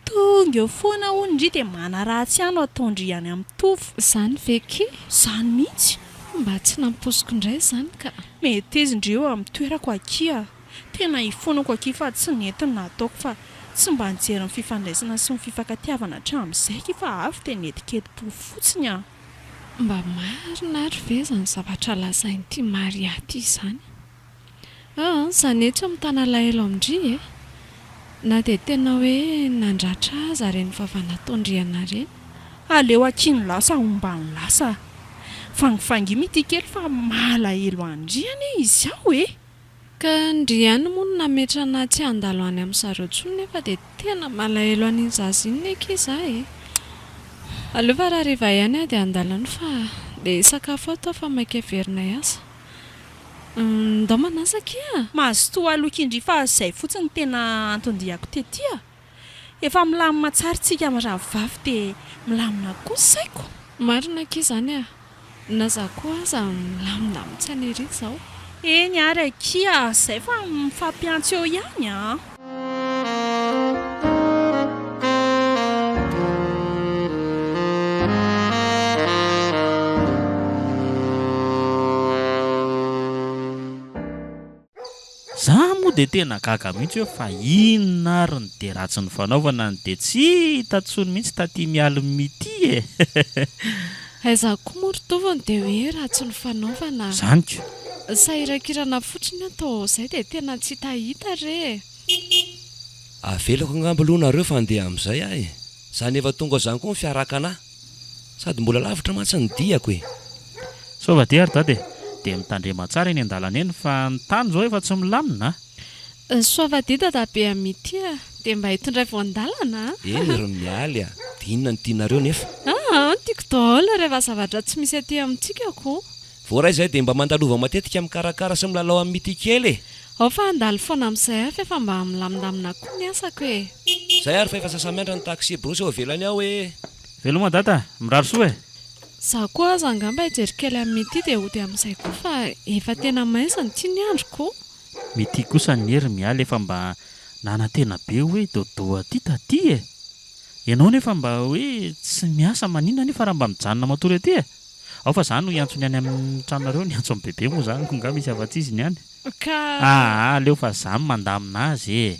tonga eo foana hono ndry dia manaratsy ahy no ataon-dry any amin'i Tovo. Izany ve akia? Izany mihitsy! Mba tsy nampoiziko indray izany ka! Meteza ndry eo amin'ny toerako akia! Tena ifonako akia fa tsy nety ny nataoko fa tsy mba nijery ny fifandraisana sy ny fifankatiavana hatramin'izay akia fa avy dia netinketipo fotsiny ah. Mba marina ary ve izany zavatra lazain'ity Maria ity izany? Aa, izany hoe tsy mitana alahelo amin-dry e! Na dia tena hoe nandratra aza ireny vava nataon-dry anà ireny. Aleo akia ny lasa homba ny lasa. Vangivangio ity kely fa malahelo an-dry anie izy ao e! Ka ndry ihany moa no nametra anah tsy handalo any amin zareo tsony nefa dia tena malahelo an'iny zaza iny ny ankizy za e! Aleo fa rahariva ihany aho dia handalo any fa dia hisakafo ato aho fa maika hiverina hiasa. Ndao manasa akia a! Mazotoa aloha kindry fa zay fotsiny no tena anton-diako tety a! Efa milamina tsara tsika mirahavavy dia milamina koa ny saiko. Marina akia zany a! Na za koa aza milamindamitsana ery izao. Eny ary akia, zay fa mifampiantso eo ihany an! Za moa dia tena gaga mihitsy hoe fa inona ary ny dia ratsy nifanaovana no dia tsy hita tsony mihitsy taty mialy mity e! Aiza koa moa ry tovony dia hoe ratsy nifanaovana? Zany ko! Sahirakirana fotsiny aho toa izay dia tena tsy hitahita re e! Avelako angamba aloha nareo fa andeha amin'izay aho e! Zany efa tonga zany koa ny fiarakana. Sady mbola lavitra mantsy ny diako e! Soava dia ry dada e! Dia mitandrema tsara eny an-dalana eny fa ny tany izao efa tsy milamina a! Soava dia dadabe Amity a! Dia mba hitondray voan-dalana a! Eny ry Mialy a! Dia inona no tianareo nefa? Aa! Tiako daholo rehefa zavatra tsy misy aty amintsika ko! Voaray izay dia mba mandalova matetika mikarakara sy milalao amin'i Mity kely e! Ao fa handalo foana amin'izay aho f'efa mba milamindamina koa ny asako e! Zay ary fa efa sasa-miandry ny taxi brousse eo ivelany ao e! Veloma dada, mirary soa e! Za koa aza angamba hijery kely an'i Mity dia hody amin'izay koa fa efa tena maizina ity ny andro ko! Mity kosa anie ry Mialy efa mba nanantena be hoe dodo aty taty e! Ianao nefa mba hoe tsy miasa maninona nefa raha mba mijanona matory aty e! Ao fa za no hiantso ny any amin'ny tranonareo, niantso an'i bebe moa za nga misy afa-tsy izy ny any. Ka. Aa aleo fa za no mandamina azy e!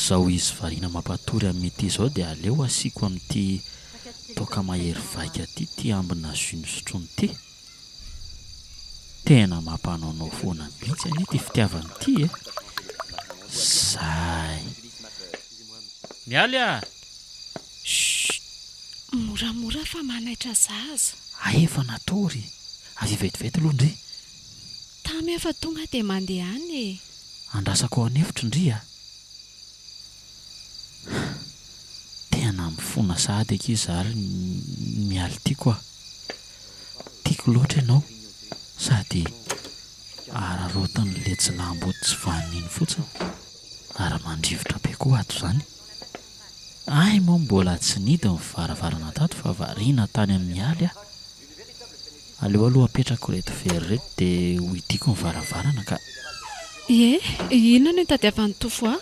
Zao izy variana mampatory an'i Mity zao dia aleo asiako amin'ity toaka mahery vaika ity ity ambina jus nosotroiny ity. Tena mampanaonao foana mihitsy anie ity fitiavana ity e! Zay. Mialy a! Chut! Moramora fa manaitra zaza. Hay efa natory. Avia vetivety aloha ndry. Tamy aho fa tonga dia mandeha any e! Andrasako ao an'efitro ndry a! Tena mifona sahady akia za ry Mialy tiako a! Tiako loatra ianao sady araraotin'le jilambo tsy vanona iny fotsiny ary mandrivotra be koa ato izany. Hay moa mbola tsy nidy ny varavarana tato fa variana tany amin'i Mialy aho. Aleo aloha apetrako ireto vera ireto dia ho hidiako ny varavarana ka. Ie, inona no itadiavan'i Tovo ahy?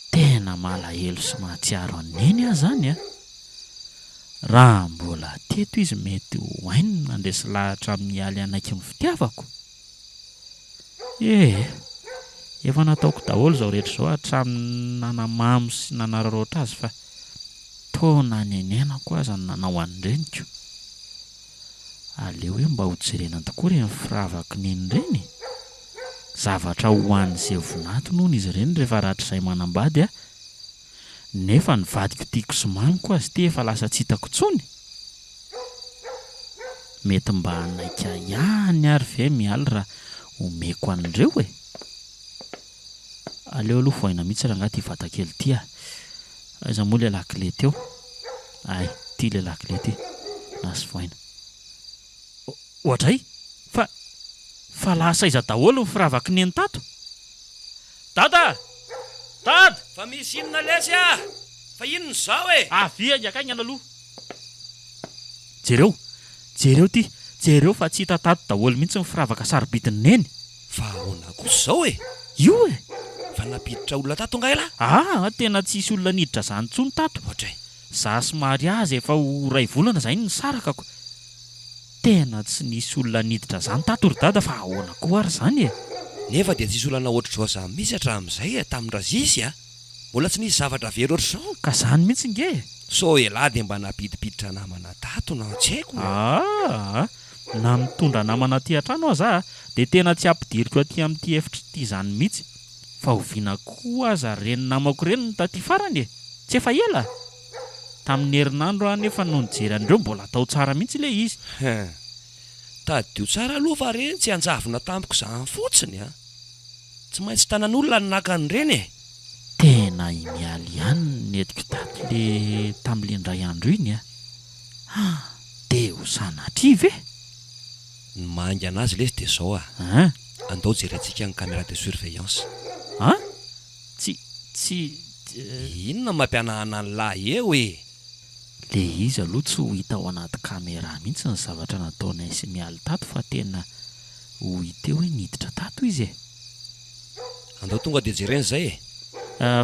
Tena malahelo sy mahatsiaro an'i Neny aho zany a! Raha mbola teto izy mety ho hainy ny nandresy lahatra an'i Mialy hanaiky ny fitiavako. Ee, efa nataoko daholo izao rehetra izao hatramin'ny nanamamo sy nanararaotra azy fa toa nanenenako aza ny nanao an'ireny ko. Aleo hoe mba hojerena tokoa ireny firavak'i Neny ireny e! Zavatra ho an'i ze vonatony hono izy ireny rehefa rahatrizay manambady a! Nefa ny vadiko tiako sy mamiko aza ity efa lasa tsy hitako intsony! Mety mba hanaiky ahy ihany ary ve Mialy raha omeko an'ireo e! Aleo aloha vohaina mihitsy rangahy ity vatakely ity a! Aiza moa ilay lakile teo? Hay, ity ilay lakile ity. Lasa vohaina. Oadray! Fa, fa lasa aiza daholo ny firavak'i Neny tato? Dada! Dada! Fa misy inona lesy ah! Fa inona izao e! Avia haingankaingana aloha! Jereo! Jereo ity! Jereo fa tsy hita tato daholo mihitsy ny firavaka sarobidin'i Neny! Fa ahoana kosa izao e! Io e! Fa nampiditra olona tato angaha elah? Aa! Tena tsisy olona niditra zany intsony tato. Ohatray. Za sy Maria aza efa ho iray volana zay no nisaraka ko. Tena tsy nisy olona niditra zany tato ry dada fa ahoana koa ary zany e! Nefa dia tsisy olana ohatr'izao zany mihitsy hatramin'izay e, tamin-dRazisy a! Mbola tsy nisy zavatra very ohatr'izao. Ka zany mihitsy nge e! Sao elah dia mba nampidipiditra namana tato na tsy haiko. Aa! Na mitondra namana aty an-trano aza aho dia tena tsy ampidiriko aty amin'ity efitra ity izany mihitsy. Fa oviana koa aza ireny namako ireny no taty farany e? Tsy efa ela? Tamin'ny herinandro aho anefa no nijery an'ireo mbola tao tsara mihitsy ilay izy. Hein. Tadidio tsara aloha fa ireny tsy hanjavona tampoka izany fotsiny an! Tsy maintsy tanan'olona no naka an'ireny e! Tena i Mialy ihany no nentiko tato le tamin'le indray andro iny a! Han! Dia ho sanatria ve? Ny mahaingana azy lesy dia zao ah! Hein? Andao jerentsika ny caméra de surveillance. An? Tsy, tsy, Inona no mampihanahana an'lah eo e? Le izy aloha tsy ho hita ao anaty caméra mihitsy ny zavatra nataonay sy Mialy tato fa tena ho hita eo hoe niditra tato izy e! Andao tonga dia jerena izay e!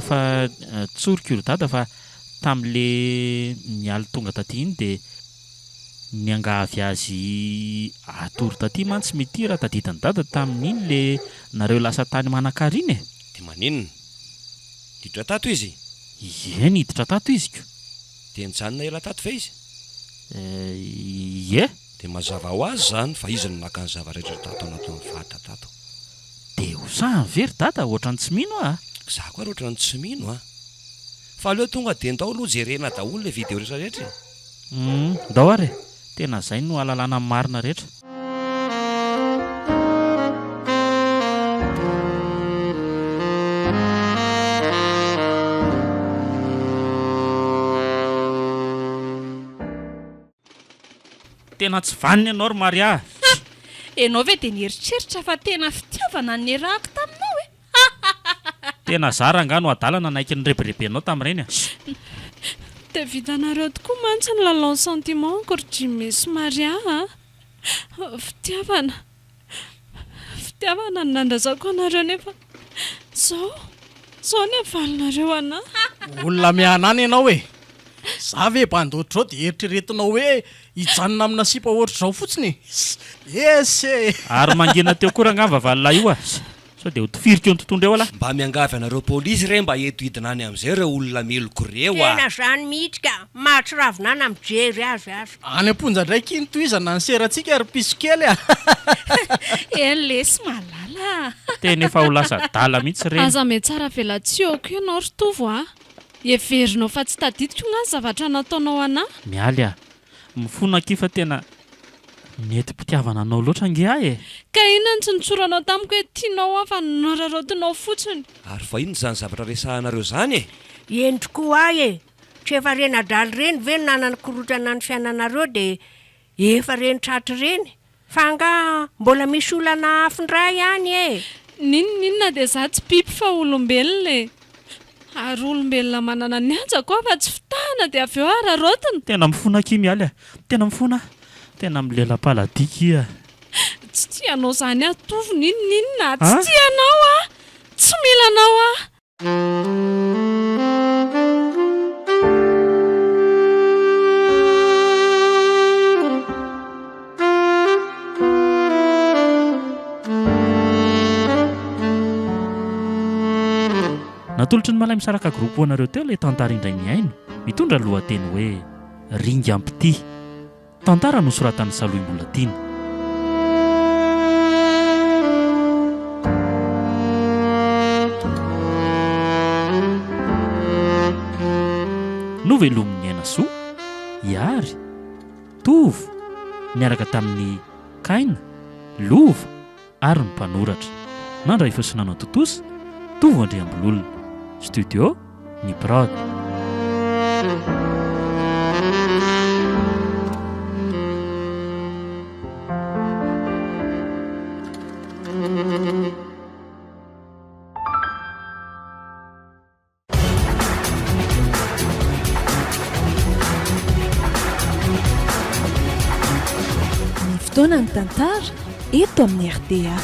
Fa tsoriko ry dada fa tamin'le Mialy tonga taty iny dia niangavy azy hatory taty mantsy Mity raha tadidin'i dada tamin'iny le nareo lasa tany Manakara iny e! Dia maninona? Niditra tato izy? Ie, niditra tato izy ko! Dia nijanona ela tato ve izy? Ie. Dia mazava ho azy izany fa izy no naka ny zava-drehetra tato anatin'ny vata tato. Dia ho sahany ve ry dada? Ohatran'ny tsy mino aho a! Za koa ary ohatran'ny tsy mino a! Fa aleo tonga dia ndao aloha jerena daholo ilay video rehetra rehetra e! Humm, ndao ary e! Tena zay no ahalalana ny marina rehetra. Tena tsy vanona ianao ry Maria a! Ha! Ianao ve dia nieritreritra fa tena fitiavana no niarahako taminao e? Tena za rangahy no adala nanaiky nirebirebenao tamin'ireny a! Dia vitanareo tokoa mantsy ny lalao ny sentiment-ko ry Jimmy sy Maria a! Fitiavana, fitiavana no nandrasako anareo nefa izao. Zao ny havalinareo anah. Olona mihanana ianao e! Za ve bandy ohatr'izao dia eritreretinao hoe hijanona amina sipa ohatr'izao fotsiny e! Yes e! Ary mangina teo koa rangaha vavalilahy io a! Sao dia ho tifiriko eo ny tontondro eo alah! Mba miangavy anareo polisy re mba eto hidina any amin'izay ireo olona meloka ireo a! Tena zany mihitsy ka! Mahatsiravina na mijery azy aza. Any am-ponja indray ky ny tohizana ny serantsika ry piso kely a! Eny lesy malala a! Tena efa ho lasa adala mihitsy ireny. Aza mihatsara velatsihy eo koa ianao ry Tovo a! Heverinao fa tsy tadidiko nga ny zavatra nataonao anah? Mialy a! Mifona akia fa tena nentim-pitiavana anao loatra ange aho e! Ka inona no tsy nitsoranao tamiko hoe tianao aho fa noraraotinao fotsiny? Ary fa inona izany zavatra resahanareo izany e? Eny tokoa ahy e! Tsy efa reny adala ireny ve no nanakorontana ny fiainanareo dia efa reny tratra ireny? Fa angaha mbola misy olana hafa indray any e? N'inon'inona dia za tsy biby fa olombelona e! Ary olombelona manana ny hajako aho fa tsy fitahana dia avy eo araraotina. Tena mifona akia Mialy a! Tena mifona aho! Tena milela-paladia kia! Tsy tia anao izany aho Tovo n'inon'inona a! Tsy tia anao aho! Tsy mila anao aho! Natolotry ny Malaimisaraka Group ho anareo teo ilay tantara indray mihaino, mitondra ny lohateny hoe Ringam-pitia. Tantara nosoratan'i Salohy Mbolatiana. Novelomin'i Ainasoa, Ihary, Tovo, niaraka tamin'i Kaina, Lova, ary ny mpanoratra. Nandray feo sy nanao tontosa, Tovo Andriambololona. Studio, Ny Prod. Ny fotoana ny tantara eto amin'ny rta.